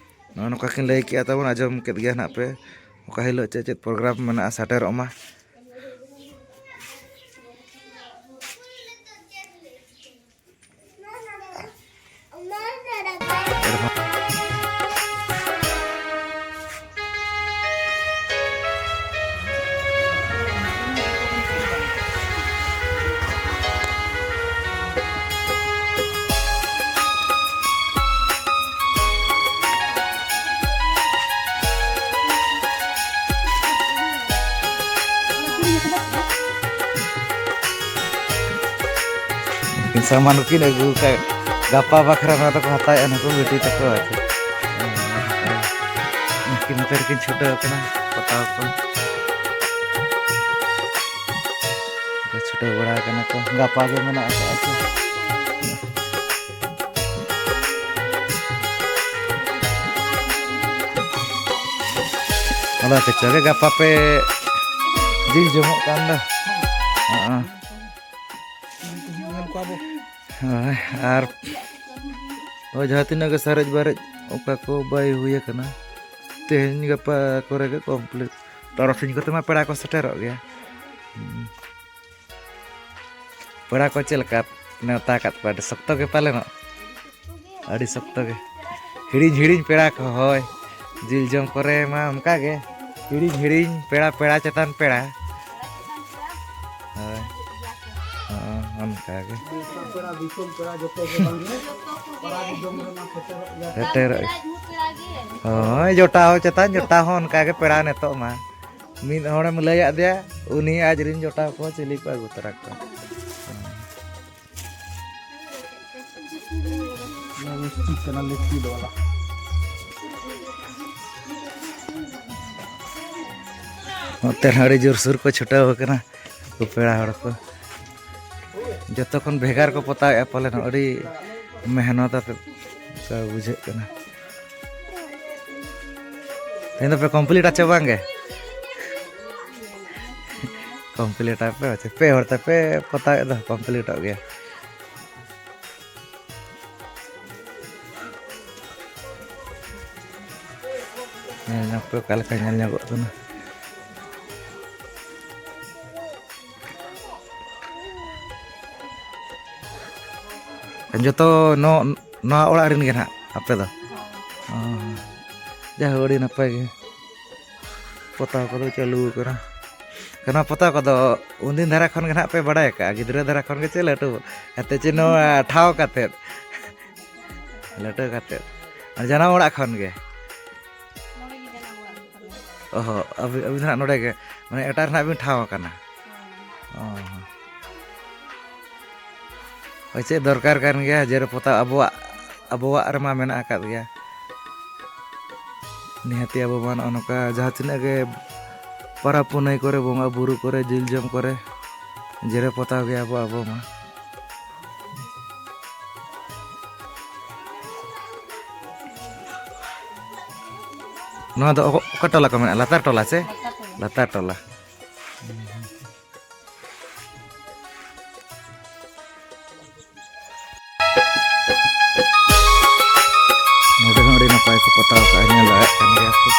ᱱᱚᱜᱼᱚ ᱱᱚᱝᱠᱟ ᱠᱤᱱ ᱞᱟᱹᱭ ᱠᱮᱜᱼᱟ, ᱛᱟᱵᱚᱱ ᱟᱸᱡᱚᱢ ᱠᱮᱫ ᱜᱮᱭᱟ ᱱᱟᱦᱟᱜ ᱯᱮ, ᱚᱠᱟ ᱦᱤᱞᱳᱜ ᱪᱮᱫ ᱪᱮᱫ program ᱢᱮᱱᱟᱜᱼᱟ, ᱥᱮᱴᱮᱨᱚᱜ ᱢᱟ᱾ ᱩᱱᱠᱤᱱ ᱥᱟᱢᱟᱱ ᱠᱚᱠᱤᱱ ᱟᱹᱜᱩ ᱠᱟᱜ, ᱜᱟᱯᱟ ᱵᱟᱠᱷᱨᱟ ᱱᱚᱣᱟ ᱫᱚᱠᱚ ᱦᱟᱛᱟᱣᱮᱫᱼᱟ ᱱᱩᱠᱩ ᱵᱤᱴᱤ ᱛᱟᱠᱚ᱾ ᱩᱱᱠᱤᱱ ᱱᱚᱛᱮ ᱨᱮᱠᱤᱱ ᱪᱷᱩᱴᱟᱹᱣ ᱠᱟᱱᱟ ᱯᱟᱛᱟᱣ ᱠᱚ᱾ ᱪᱷᱩᱴᱟᱹᱣ ᱵᱟᱲᱟ ᱠᱟᱱᱟ ᱠᱚ, ᱜᱟᱯᱟ ᱜᱮ ᱢᱮᱱᱟᱜ ᱟᱠᱟᱫᱼᱟ ᱠᱚ᱾ ᱚᱱᱟ ᱠᱟᱪᱟ ᱜᱮ ᱜᱟᱯᱟ ᱯᱮ ᱡᱤᱞ ᱡᱚᱢᱚᱜ ᱠᱟᱱ ᱫᱚ᱾ ᱦᱚᱸ᱾ ᱦᱳᱭ, ᱟᱨ ᱦᱳᱭ, ᱡᱟᱦᱟᱸ ᱛᱤᱱᱟᱹᱜ ᱜᱮ ᱥᱟᱨᱮᱡ ᱵᱟᱨᱮᱡ ᱚᱠᱟ ᱠᱚ ᱵᱟᱭ ᱦᱩᱭ ᱟᱠᱟᱱᱟ, ᱛᱮᱦᱮᱧ ᱜᱟᱯᱟ ᱠᱚᱨᱮ ᱜᱮ complete᱾ ᱛᱟᱨᱟᱥᱤᱧ ᱠᱚᱛᱮ ᱢᱟ ᱯᱮᱲᱟ ᱠᱚ ᱥᱮᱴᱮᱨᱚᱜ ᱜᱮᱭᱟ᱾ ᱦᱩᱸ᱾ ᱯᱮᱲᱟ ᱠᱚ ᱪᱮᱫ ᱞᱮᱠᱟ ᱱᱮᱣᱛᱟ ᱟᱠᱟᱫ ᱠᱚᱣᱟ? ᱟᱹᱰᱤ ᱥᱚᱠᱛᱚ ᱜᱮ ᱯᱟᱞᱮᱱᱚᱜ? ᱟᱹᱰᱤ ᱥᱚᱠᱛᱚ ᱜᱮ᱾ ᱦᱤᱲᱤᱧ ᱦᱤᱲᱤᱧ ᱯᱮᱲᱟ ᱠᱚ, ᱦᱳᱭ᱾ ᱡᱤᱞ ᱡᱚᱢ ᱠᱚᱨᱮ ᱢᱟ ᱚᱱᱠᱟ ᱜᱮ, ᱦᱤᱲᱤᱧ ᱦᱤᱲᱤᱧ, ᱯᱮᱲᱟ ᱯᱮᱲᱟ ᱪᱮᱛᱟᱱ ᱯᱮᱲᱟ᱾ ᱦᱳᱭ᱾ ᱦᱚᱸ, ᱚᱱᱠᱟ ᱜᱮ᱾ ᱯᱮᱲᱟ ᱫᱤᱥᱚᱢ ᱯᱮᱲᱟ ᱡᱚᱛᱚ ᱜᱮ ᱵᱟᱝ ᱜᱮ? ᱯᱮᱲᱟ ᱫᱤᱥᱚᱢ ᱨᱮᱢᱟ ᱥᱮᱴᱮᱨᱚᱜ ᱜᱮᱭᱟ᱾ ᱥᱮᱴᱮᱨᱚᱜ᱾ ᱦᱳᱭ, ᱡᱚᱴᱟᱣ ᱪᱮᱛᱟᱱ ᱡᱚᱴᱟᱣ ᱦᱚᱸ ᱚᱱᱠᱟ ᱜᱮ ᱯᱮᱲᱟ ᱱᱤᱛᱚᱜ ᱢᱟ᱾ ᱢᱤᱫ ᱦᱚᱲᱮᱢ ᱞᱟᱹᱭᱟᱫ ᱫᱮᱭᱟ, ᱩᱱᱤ ᱟᱡ ᱨᱮᱱ ᱡᱚᱴᱟᱣ ᱠᱚ ᱪᱤᱞᱤ ᱠᱚ ᱟᱹᱜᱩ ᱛᱚᱨᱟ ᱠᱚᱣᱟ᱾ ᱱᱚᱣᱟ ᱫᱚ ᱪᱮᱫ ᱠᱟᱱᱟ? ᱞᱤᱠᱩᱭᱤᱰ ᱵᱟᱞᱟ᱾ ᱱᱚᱛᱮ ᱦᱚᱸ ᱟᱹᱰᱤ ᱡᱳᱨᱥᱳᱨ ᱠᱚ ᱪᱷᱩᱴᱟᱹᱣ ᱟᱠᱟᱱᱟ ᱩᱱᱠᱩ ᱯᱮᱲᱟ ᱦᱚᱲ ᱠᱚ᱾ ᱡᱚᱛᱚ ᱠᱷᱚᱱ ᱵᱷᱮᱜᱟᱨ ᱠᱚ ᱯᱚᱛᱟᱣᱮᱫᱼᱟ ᱯᱟᱞᱮᱱ, ᱟᱹᱰᱤ ᱢᱮᱦᱱᱚᱛ ᱟᱛᱮᱫ ᱚᱱᱠᱟ ᱵᱩᱡᱷᱟᱹᱜ ᱠᱟᱱᱟ᱾ ᱛᱮᱦᱮᱧ ᱫᱚᱯᱮ ᱠᱚᱢᱯᱞᱤᱴᱟ ᱪᱮ ᱵᱟᱝ ᱜᱮ? ᱠᱚᱢᱯᱞᱤᱴ ᱟᱯᱮ, ᱯᱮ ᱦᱚᱲ ᱛᱮᱯᱮ ᱯᱚᱛᱟᱣᱮᱫ ᱫᱚ, ᱠᱚᱢᱯᱞᱤᱴᱚᱜ ᱜᱮᱭᱟ᱾ ᱧᱮᱞ ᱧᱚᱜ ᱯᱮ ᱚᱠᱟ ᱞᱮᱠᱟ ᱧᱮᱞ ᱧᱚᱜᱚᱜ ᱠᱟᱱᱟ᱾ ᱡᱚᱛᱚ ᱱᱚ-, ᱱᱚᱣᱟ ᱚᱲᱟᱜ ᱨᱮᱱ ᱜᱮ ᱱᱟᱦᱟᱜ ᱟᱯᱮ ᱫᱚ? ᱚ, ᱡᱟᱭᱦᱳᱠ, ᱟᱹᱰᱤ ᱱᱟᱯᱟᱭ ᱜᱮ᱾ ᱯᱚᱛᱟᱣ ᱠᱚᱫᱚ ᱪᱟᱹᱞᱩ ᱟᱠᱟᱱᱟ᱾ ᱱᱚᱣᱟ ᱯᱚᱛᱟᱣ ᱠᱚᱫᱚ ᱩᱱᱫᱤᱱ ᱫᱷᱟᱨᱟ ᱠᱷᱚᱱ ᱜᱮ ᱱᱟᱦᱟᱜ ᱯᱮ ᱵᱟᱲᱟᱭ ᱟᱠᱟᱫᱼᱟ, ᱜᱤᱫᱽᱨᱟᱹ ᱫᱷᱟᱨᱟ ᱠᱷᱚᱱ ᱜᱮ ᱪᱮ ᱞᱟᱹᱴᱩ ᱠᱟᱛᱮ ᱪᱮ ᱱᱚᱣᱟ ᱴᱷᱟᱶ ᱠᱟᱛᱮᱫ? ᱞᱟᱹᱴᱩ ᱠᱟᱛᱮᱫ᱾ ᱟᱨ ᱡᱟᱱᱟᱢ ᱚᱲᱟᱜ ᱠᱷᱚᱱ ᱜᱮ? ᱱᱚᱰᱮ ᱜᱮ ᱡᱟᱱᱟᱢ ᱚᱲᱟᱜ ᱠᱟᱱᱟ᱾ ᱚ ᱦᱚᱸ, ᱟᱹᱵᱤᱱ, ᱟᱹᱵᱤᱱ ᱫᱚ ᱱᱟᱦᱟᱜ ᱱᱚᱰᱮ ᱜᱮ, ᱢᱟᱱᱮ ᱮᱴᱟᱜ ᱨᱮ ᱱᱟᱦᱟᱜ ᱵᱤᱱ ᱴᱷᱟᱶ ᱟᱠᱟᱱᱟ? ᱦᱳᱭ᱾ ᱚ ᱦᱚᱸ᱾ ᱦᱳᱭ, ᱪᱮᱫ ᱫᱚᱨᱠᱟᱨ ᱠᱟᱱ ᱜᱮᱭᱟ, ᱡᱮᱨᱮᱲ ᱯᱚᱛᱟᱣ ᱟᱵᱚᱣᱟᱜ, ᱟᱵᱚᱣᱟᱜ ᱨᱮᱢᱟ ᱢᱮᱱᱟᱜ ᱟᱠᱟᱫ ᱜᱮᱭᱟ᱾ ᱱᱤᱦᱟᱹᱛᱤ ᱟᱵᱚ ᱢᱟ ᱱᱚᱜᱼᱚ ᱱᱚᱝᱠᱟ ᱡᱟᱦᱟᱸ ᱛᱤᱱᱟᱹᱜ ᱜᱮ ᱯᱚᱨᱚᱵᱽ ᱯᱩᱱᱟᱹᱭ ᱠᱚᱨᱮ, ᱵᱚᱸᱜᱟ ᱵᱩᱨᱩ ᱠᱚᱨᱮ, ᱡᱤᱞ ᱡᱚᱢ ᱠᱚᱨᱮ ᱡᱮᱨᱮᱲ ᱯᱚᱛᱟᱣ ᱜᱮᱭᱟ ᱵᱚ ᱟᱵᱚ ᱢᱟ᱾ ᱱᱚᱣᱟ ᱫᱚ ᱚᱠ-, ᱚᱠᱟ ᱴᱚᱞᱟ ᱠᱚ ᱢᱮᱱᱟᱜᱼᱟ? ᱞᱟᱛᱟᱨ ᱴᱚᱞᱟ ᱥᱮ? ᱞᱟᱛᱟᱨ ᱴᱚᱞᱟ᱾ ᱞᱟᱛᱟᱨ ᱴᱚᱞᱟ᱾ ᱱᱚᱰᱮ ᱦᱚᱸ ᱟᱹᱰᱤ ᱱᱟᱯᱟᱭ ᱠᱚ ᱯᱚᱛᱟᱣ ᱠᱟᱜᱼᱟ, ᱧᱮᱞ ᱫᱟᱲᱮᱭᱟᱜ ᱠᱟᱱ ᱜᱮᱭᱟ ᱯᱮ᱾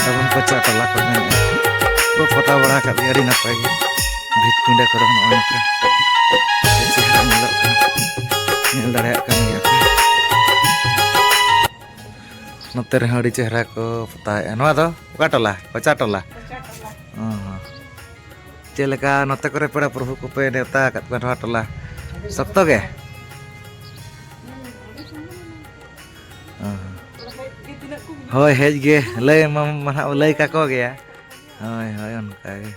ᱛᱟᱵᱚᱱ ᱠᱚ ᱪᱟ ᱴᱚᱞᱟ ᱠᱚ ᱢᱮᱱᱮᱫᱼᱟ᱾ ᱠᱚ ᱯᱚᱛᱟᱣ ᱵᱟᱲᱟ ᱟᱠᱟᱫ ᱜᱮᱭᱟ ᱟᱹᱰᱤ ᱱᱟᱯᱟᱭ ᱜᱮ᱾ ᱵᱷᱤᱛ ᱯᱤᱸᱰᱟᱹ ᱠᱚᱨᱮ ᱦᱚᱸ ᱱᱚᱜᱼᱚᱭ ᱱᱚᱝᱠᱟ ᱟᱹᱰᱤ ᱪᱮᱦᱨᱟ ᱧᱮᱞᱚᱜ ᱠᱟᱱᱟ, ᱧᱮᱞ ᱫᱟᱲᱮᱭᱟᱜ ᱠᱟᱱ ᱜᱮᱭᱟ ᱯᱮ᱾ ᱱᱚᱛᱮ ᱨᱮᱦᱚᱸ ᱟᱹᱰᱤ ᱪᱮᱦᱨᱟ ᱠᱚ ᱯᱚᱛᱟᱣᱮᱫᱼᱟ᱾ ᱱᱚᱣᱟ ᱫᱚ ᱚᱠᱟ ᱴᱚᱞᱟ? ᱠᱚᱪᱟ ᱴᱚᱞᱟ᱾ ᱚ ᱦᱚᱸ᱾ ᱪᱮᱫ ᱞᱮᱠᱟ ᱱᱚᱛᱮ ᱠᱚᱨᱮ ᱯᱮᱲᱟ ᱯᱨᱚᱵᱷᱩ ᱠᱚᱯᱮ ᱱᱮᱣᱛᱟ ᱟᱠᱟᱫ ᱠᱚᱣᱟ ᱱᱚᱣᱟ ᱴᱚᱞᱟ? ᱥᱚᱠᱛᱚ ᱜᱮ? ᱚ ᱦᱚᱸ᱾ ᱦᱳᱭ, ᱦᱮᱡ ᱜᱮ ᱞᱟᱹᱭ ᱢᱟ, ᱢᱟ ᱱᱟᱦᱟᱜ ᱞᱟᱹᱭ ᱠᱟᱠᱚ ᱜᱮᱭᱟ᱾ ᱦᱳᱭ, ᱦᱳᱭ, ᱚᱱᱠᱟ ᱜᱮ᱾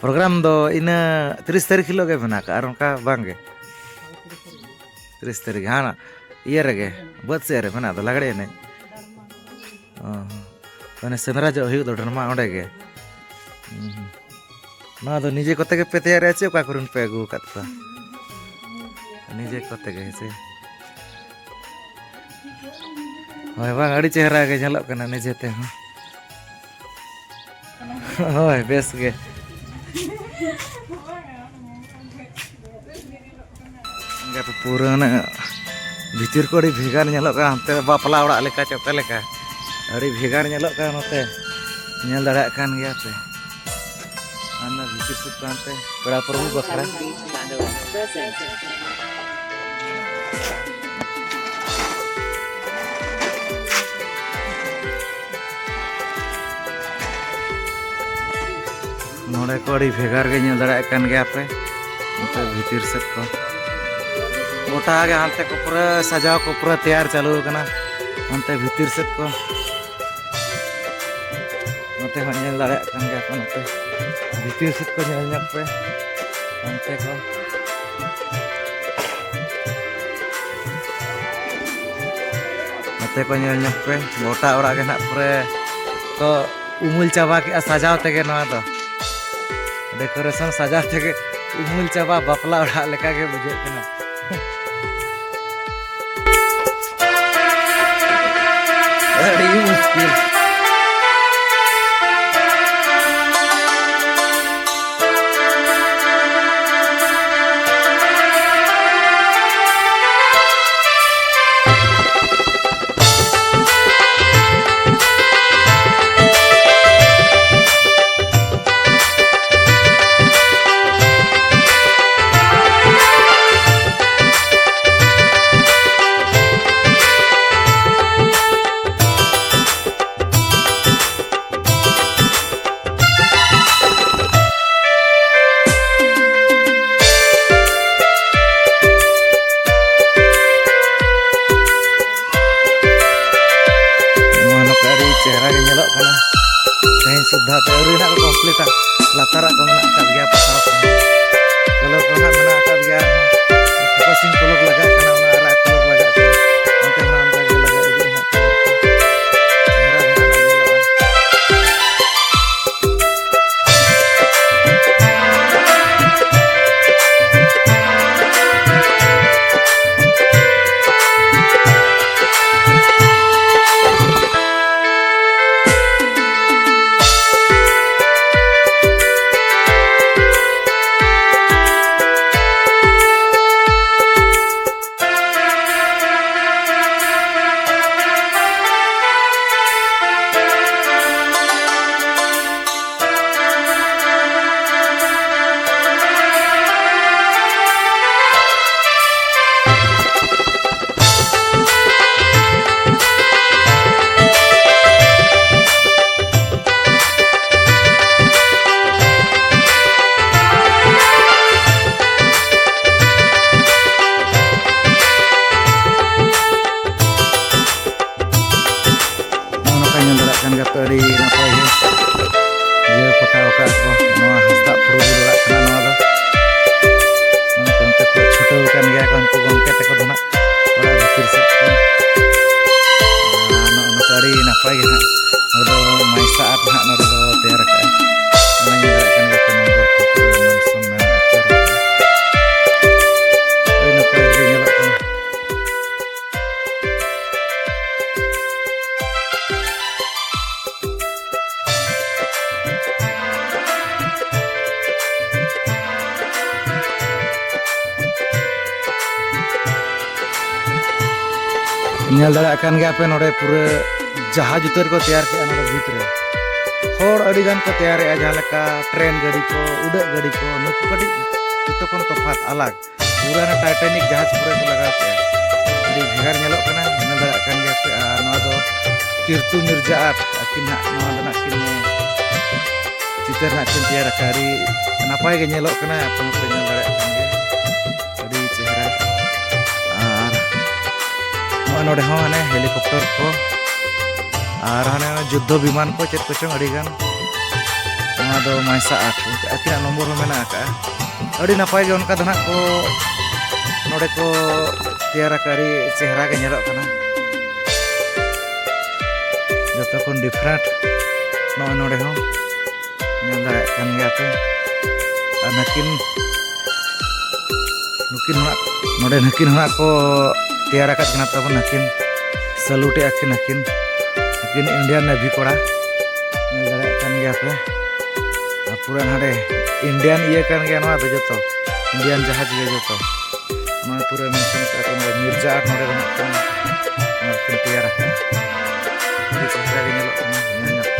ᱯᱨᱳᱜᱨᱟᱢ ᱫᱚ ᱤᱱᱟᱹ ᱛᱤᱨᱤᱥ ᱛᱟᱹᱨᱤᱠᱷ ᱦᱤᱞᱳᱜ ᱜᱮ ᱢᱮᱱᱟᱜ ᱟᱠᱟᱫᱼᱟ, ᱟᱨ ᱚᱱᱠᱟ ᱵᱟᱝ ᱜᱮ? ᱛᱤᱨᱤᱥ ᱛᱟᱹᱨᱤᱠᱷ, ᱦᱟᱱᱟ ᱤᱭᱟᱹ ᱨᱮᱜᱮ, ᱵᱟᱹᱫᱽ ᱥᱮᱫ ᱨᱮ ᱢᱮᱱᱟᱜ ᱫᱚ ᱞᱟᱜᱽᱲᱮ ᱮᱱᱮᱡ᱾ ᱚ ᱦᱚᱸ᱾ ᱢᱟᱱᱮ ᱥᱮᱸᱫᱽᱨᱟ ᱡᱚᱜ ᱦᱩᱭᱩᱜ ᱫᱚ ᱰᱨᱟᱢᱟ ᱚᱸᱰᱮ ᱜᱮ᱾ ᱦᱩᱸ, ᱦᱩᱸ᱾ ᱱᱚᱣᱟ ᱫᱚ ᱱᱤᱡᱮ ᱠᱚᱛᱮ ᱜᱮᱯᱮ ᱛᱮᱭᱟᱨᱮᱜᱼᱟ ᱪᱮ ᱚᱠᱟ ᱠᱚᱨᱮᱱ ᱯᱮ ᱟᱹᱜᱩ ᱟᱠᱟᱫ ᱠᱚᱣᱟ? ᱱᱤᱡᱮ ᱠᱚᱛᱮ ᱜᱮ, ᱦᱮᱸ ᱥᱮ? ᱦᱳᱭ, ᱵᱟᱝ, ᱟᱹᱰᱤ ᱪᱮᱦᱨᱟ ᱜᱮ ᱧᱮᱞᱚᱜ ᱠᱟᱱᱟ ᱱᱤᱡᱮ ᱛᱮᱦᱚᱸ᱾ ᱦᱳᱭ, ᱵᱮᱥ ᱜᱮ᱾ ᱯᱩᱨᱟᱹ ᱚᱱᱮ ᱵᱷᱤᱛᱤᱨ ᱠᱚ ᱟᱹᱰᱤ ᱵᱷᱮᱜᱟᱨ ᱧᱮᱞᱚᱜ ᱠᱟᱱᱟ, ᱦᱟᱱᱛᱮ ᱵᱟᱯᱞᱟ ᱚᱲᱟᱜ ᱞᱮᱠᱟ ᱪᱮ ᱚᱠᱟ ᱞᱮᱠᱟ, ᱟᱹᱰᱤ ᱵᱷᱮᱜᱟᱨ ᱧᱮᱞᱚᱜ ᱠᱟᱱᱟ ᱱᱚᱛᱮ᱾ ᱧᱮᱞ ᱫᱟᱲᱮᱭᱟᱜ ᱠᱟᱱ ᱜᱮᱭᱟ ᱯᱮ᱾ ᱟᱨ ᱱᱚᱣᱟ ᱵᱷᱤᱛᱤᱨ ᱥᱮᱫ ᱠᱚ ᱦᱟᱱᱛᱮ ᱯᱮᱲᱟ ᱯᱨᱚᱵᱷᱩ ᱵᱟᱠᱷᱨᱟ᱾ ᱱᱚᱰᱮ ᱠᱚ ᱟᱹᱰᱤ ᱵᱷᱮᱜᱟᱨ ᱜᱮ ᱧᱮᱞ ᱫᱟᱲᱮᱭᱟᱜ ᱠᱟᱱ ᱜᱮᱭᱟ ᱯᱮ᱾ ᱱᱚᱛᱮ ᱵᱷᱤᱛᱤᱨ ᱥᱮᱫ ᱠᱚ ᱜᱚᱴᱟ ᱜᱮ ᱦᱟᱱᱛᱮ ᱠᱚ ᱯᱩᱨᱟᱹ ᱥᱟᱡᱟᱣ ᱠᱚ ᱯᱩᱨᱟᱹ ᱛᱮᱭᱟᱨ ᱪᱟᱹᱞᱩ ᱟᱠᱟᱱᱟ᱾ ᱦᱟᱱᱛᱮ ᱵᱷᱤᱛᱤᱨ ᱥᱮᱫ ᱠᱚ ᱱᱚᱛᱮ ᱦᱚᱸ ᱧᱮᱞ ᱫᱟᱲᱮᱭᱟᱜ ᱠᱟᱱ ᱜᱮᱭᱟ ᱯᱮ, ᱱᱚᱛᱮ ᱵᱷᱤᱛᱤᱨ ᱥᱮᱫ ᱠᱚ ᱧᱮᱞ ᱧᱚᱜ ᱯᱮ᱾ ᱚᱱᱛᱮ ᱠᱚ, ᱱᱚᱛᱮ ᱠᱚ ᱧᱮᱞ ᱧᱚᱜ ᱯᱮ, ᱜᱚᱴᱟ ᱚᱲᱟᱜ ᱜᱮ ᱱᱟᱦᱟᱜ ᱯᱩᱨᱟᱹ ᱠᱚ ᱩᱢᱩᱞ ᱪᱟᱵᱟ ᱠᱮᱜᱼᱟ ᱥᱟᱡᱟᱣ ᱛᱮᱜᱮ᱾ ᱱᱚᱣᱟ ᱫᱚ ᱰᱮᱠᱳᱨᱮᱥᱚᱱ ᱥᱟᱡᱟᱣ ᱛᱮᱜᱮ ᱩᱢᱩᱞ ᱪᱟᱵᱟ, ᱵᱟᱯᱞᱟ ᱚᱲᱟᱜ ᱞᱮᱠᱟ ᱜᱮ ᱵᱩᱡᱷᱟᱹᱜ ᱠᱟᱱᱟ᱾ ᱟᱹᱰᱤ ᱢᱩᱥᱠᱤᱞ᱾ ᱥᱩᱫᱽᱫᱷᱟ ᱛᱮ ᱟᱹᱣᱨᱤ ᱱᱟᱜ ᱠᱚ ᱠᱚᱢᱯᱞᱤᱴᱟ᱾ ᱞᱟᱛᱟᱨᱟᱜ ᱠᱚ ᱢᱮᱱᱟᱜ ᱟᱠᱟᱫ ᱜᱮᱭᱟ, ᱯᱟᱛᱟᱣ ᱠᱚ᱾ ᱠᱚᱞᱚᱨ ᱠᱚ ᱱᱟᱜ ᱢᱮᱱᱟᱜ ᱟᱠᱟᱫ ᱜᱮᱭᱟ ᱟᱨᱦᱚᱸ᱾ ᱯᱷᱳᱠᱟᱥᱤᱝ ᱠᱚᱞᱚᱨ ᱞᱟᱜᱟᱜ ᱠᱟᱱᱟ, ᱚᱱᱟ ᱟᱨᱟᱜ ᱠᱚᱞᱚᱨ ᱞᱟᱜᱟᱜ ᱠᱟᱱᱟ᱾ ᱚᱱᱛᱮ ᱦᱚᱸ ᱚᱱᱠᱟ ᱜᱮ ᱞᱟᱜᱟ ᱤᱫᱤᱜᱼᱟ ᱱᱟᱜ ᱠᱚᱞᱚᱨ ᱠᱚ᱾ ᱪᱮᱦᱨᱟ ᱫᱷᱟᱨᱟ ᱱᱟᱜ ᱧᱮᱞᱚᱜᱼᱟ᱾ ᱱᱚᱜᱼᱚ ᱱᱚᱝᱠᱟ ᱧᱮᱞ ᱫᱟᱲᱮᱭᱟᱜ ᱠᱟᱱ ᱜᱮᱭᱟ ᱯᱮ, ᱟᱹᱰᱤ ᱱᱟᱯᱟᱭ ᱜᱮ ᱡᱤᱭᱟᱹᱲ ᱯᱚᱛᱟᱣ ᱟᱠᱟᱫ ᱠᱚ᱾ ᱱᱚᱣᱟ ᱦᱟᱸᱥᱫᱟᱜ ᱯᱷᱩᱨᱜᱩᱞ ᱚᱲᱟᱜ ᱠᱟᱱᱟ ᱱᱚᱣᱟ ᱫᱚ᱾ ᱱᱚᱜᱼᱚ ᱱᱚᱝᱠᱟ ᱠᱚ ᱪᱷᱩᱴᱟᱹᱣ ᱟᱠᱟᱱ ᱜᱮᱭᱟ ᱠᱚ ᱩᱱᱠᱩ ᱜᱚᱢᱠᱮ ᱛᱟᱠᱚ ᱫᱚ ᱱᱟᱜ ᱚᱲᱟᱜ ᱵᱷᱤᱛᱤᱨ ᱥᱮᱫ ᱠᱚ᱾ ᱟᱨ ᱱᱚᱜᱼᱚ ᱱᱚᱝᱠᱟ ᱟᱹᱰᱤ ᱱᱟᱯᱟᱭ ᱜᱮ ᱱᱟᱜ ᱱᱚᱰᱮ ᱫᱚ ᱢᱟᱭᱥᱟ ᱟᱨᱴ ᱱᱟᱜ ᱱᱚᱰᱮ ᱫᱚ ᱛᱮᱭᱟᱨ ᱟᱠᱟᱫᱼᱟ᱾ ᱱᱚᱣᱟ ᱧᱮᱞ ᱫᱟᱲᱮᱭᱟᱜ ᱠᱟᱱ ᱜᱮᱭᱟ ᱯᱮ, ᱱᱚᱢᱵᱚᱨ ᱠᱚ ᱯᱩᱨᱟᱹ ᱢᱮᱱᱥᱚᱱ ᱢᱮᱱᱟᱜᱼᱟ ᱩᱛᱟᱹᱨ ᱟᱠᱟᱫᱼᱟ᱾ ᱟᱹᱰᱤ ᱱᱟᱯᱟᱭ ᱜᱮ ᱧᱮᱞᱚᱜ ᱠᱟᱱᱟ᱾ ᱧᱮᱞ ᱫᱟᱲᱮᱭᱟᱜ ᱠᱟᱱ ᱜᱮᱭᱟ ᱯᱮ, ᱱᱚᱰᱮ ᱯᱩᱨᱟᱹ ᱡᱟᱦᱟᱡᱽ ᱩᱛᱟᱹᱨ ᱠᱚ ᱛᱮᱭᱟᱨ ᱠᱮᱜᱼᱟ ᱱᱚᱰᱮ ᱵᱷᱤᱛ ᱨᱮ᱾ ᱦᱚᱲ ᱟᱹᱰᱤ ᱜᱟᱱ ᱠᱚ ᱛᱮᱭᱟᱨᱮᱜᱼᱟ, ᱡᱟᱦᱟᱸ ᱞᱮᱠᱟ ᱴᱨᱮᱱ ᱜᱟᱹᱰᱤ ᱠᱚ, ᱩᱰᱟᱹᱜ ᱜᱟᱹᱰᱤ ᱠᱚ, ᱱᱩᱠᱩ ᱠᱟᱹᱴᱤᱡ ᱡᱚᱛᱚ ᱠᱷᱚᱱ ᱛᱚᱯᱷᱟᱛ ᱟᱞᱟᱜᱽ᱾ ᱯᱩᱨᱟᱹ ᱚᱱᱟ ᱴᱟᱭᱴᱟᱱᱤᱠ ᱡᱟᱦᱟᱡᱽ ᱯᱩᱨᱟᱹ ᱠᱚ ᱞᱟᱜᱟᱣ ᱠᱮᱜᱼᱟ᱾ ᱟᱹᱰᱤ ᱵᱷᱮᱜᱟᱨ ᱧᱮᱞᱚᱜ ᱠᱟᱱᱟ, ᱧᱮᱞ ᱫᱟᱲᱮᱭᱟᱜ ᱠᱟᱱ ᱜᱮᱭᱟ ᱯᱮ᱾ ᱟᱨ ᱱᱚᱣᱟ ᱫᱚ ᱠᱤᱨᱛᱩ ᱢᱤᱨᱡᱟ ᱟᱨᱴ, ᱟᱹᱠᱤᱱ ᱦᱟᱸᱜ ᱱᱚᱣᱟ ᱫᱚ ᱱᱟᱜ ᱠᱤᱱ ᱪᱤᱛᱟᱹᱨ ᱱᱟᱜ ᱠᱤᱱ ᱛᱮᱭᱟᱨ ᱟᱠᱟᱫᱼᱟ᱾ ᱟᱹᱰᱤ ᱱᱟᱯᱟᱭ ᱜᱮ ᱧᱮᱞᱚᱜ ᱠᱟᱱᱟ, ᱟᱯᱮ ᱦᱚᱸᱯᱮ ᱧᱮᱞ ᱫᱟᱲᱮᱭᱟᱜ ᱠᱟᱱ ᱜᱮᱭᱟ, ᱟᱹᱰᱤ ᱪᱮᱦᱨᱟ᱾ ᱟᱨ ᱱᱚᱜᱼᱚᱭ ᱱᱚᱰᱮ ᱦᱚᱸ ᱦᱟᱱᱮ ᱦᱮᱞᱤᱠᱚᱯᱴᱟᱨ ᱠᱚ ᱟᱨ ᱦᱟᱱᱮ ᱡᱩᱫᱽᱫᱷᱚ ᱵᱤᱢᱟᱱ ᱠᱚ ᱪᱮᱫ ᱠᱚᱪᱚᱝ ᱟᱹᱰᱤ ᱜᱟᱱ ᱱᱚᱣᱟ ᱫᱚ ᱢᱟᱭᱥᱟ ᱟᱨᱴ, ᱟᱹᱠᱤᱱᱟᱜ ᱱᱚᱢᱵᱚᱨ ᱦᱚᱸ ᱢᱮᱱᱟᱜ ᱟᱠᱟᱫᱼᱟ᱾ ᱟᱹᱰᱤ ᱱᱟᱯᱟᱭ ᱜᱮ ᱚᱱᱠᱟ ᱫᱚ ᱱᱟᱦᱟᱜ ᱠᱚ ᱱᱚᱰᱮ ᱠᱚ ᱛᱮᱭᱟᱨ ᱟᱠᱟᱫᱼᱟ, ᱟᱹᱰᱤ ᱪᱮᱦᱨᱟ ᱜᱮ ᱧᱮᱞᱚᱜ ᱠᱟᱱᱟ᱾ ᱡᱚᱛᱚ ᱠᱷᱚᱱ ᱰᱤᱯᱷᱟᱨᱮᱱᱴ ᱱᱚᱜᱼᱚᱭ ᱱᱚᱰᱮ ᱦᱚᱸ ᱧᱮᱞ ᱫᱟᱲᱮᱭᱟᱜ ᱠᱟᱱ ᱜᱮᱭᱟ ᱯᱮ᱾ ᱟᱨ ᱱᱟᱹᱠᱤᱱ ᱱᱩᱠᱤᱱ ᱦᱚᱸ ᱱᱚᱰᱮ ᱱᱩᱠᱤᱱ ᱦᱚᱸ ᱠᱚ ᱛᱮᱭᱟᱨ ᱟᱠᱟᱫ ᱠᱤᱱᱟ ᱛᱟᱵᱚᱱ, ᱱᱟᱹᱠᱤᱱ ᱥᱟᱞᱩᱴ ᱮᱫ ᱟᱹᱠᱤᱱ, ᱱᱟᱹᱠᱤᱱ ᱱᱩᱠᱤᱱ ᱤᱱᱰᱤᱭᱟᱱ ᱱᱮᱵᱷᱤ ᱠᱚᱲᱟ, ᱧᱮᱞ ᱫᱟᱲᱮᱭᱟᱜ ᱠᱟᱱ ᱜᱮᱭᱟ ᱯᱮ᱾ ᱟᱨ ᱯᱩᱨᱟᱹ ᱱᱚᱰᱮ ᱤᱱᱰᱤᱭᱟᱱ ᱤᱭᱟᱹ ᱠᱟᱱ ᱜᱮᱭᱟ ᱱᱚᱣᱟ ᱫᱚ ᱡᱚᱛᱚ, ᱤᱱᱰᱤᱭᱟᱱ ᱡᱟᱦᱟᱡᱽ ᱜᱮ ᱡᱚᱛᱚ᱾ ᱱᱚᱣᱟ ᱯᱩᱨᱟᱹ ᱢᱮᱱᱥᱤᱱ ᱠᱟᱜ ᱠᱚ ᱢᱤᱨᱡᱟ ᱟᱨ ᱱᱚᱰᱮ ᱫᱚ ᱱᱟᱜ ᱠᱷᱟᱱ ᱱᱚᱣᱟ ᱠᱤᱱ ᱛᱮᱭᱟᱨ ᱟᱠᱟᱫᱼᱟ᱾ ᱟᱹᱰᱤ ᱪᱮᱦᱨᱟ ᱜᱮ ᱧᱮᱞᱚᱜ ᱠᱟᱱᱟ, ᱧᱮᱞ ᱧᱚᱜ᱾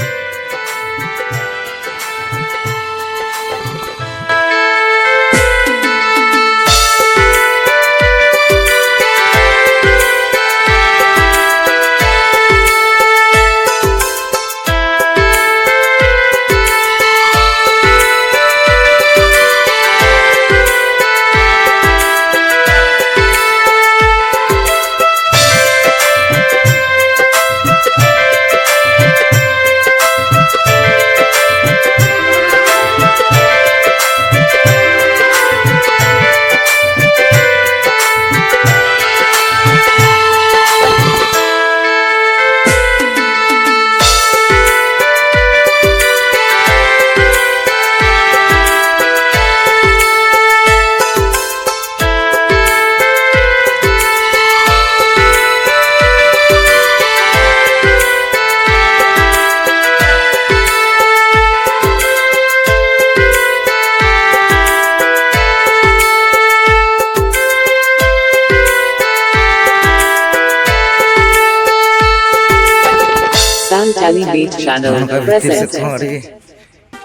Santali Beat Channel ᱱᱚᱝᱠᱟ ᱵᱷᱤᱛᱤᱨ ᱥᱮᱫ presents. ᱠᱚᱦᱚᱸ ᱟᱹᱰᱤ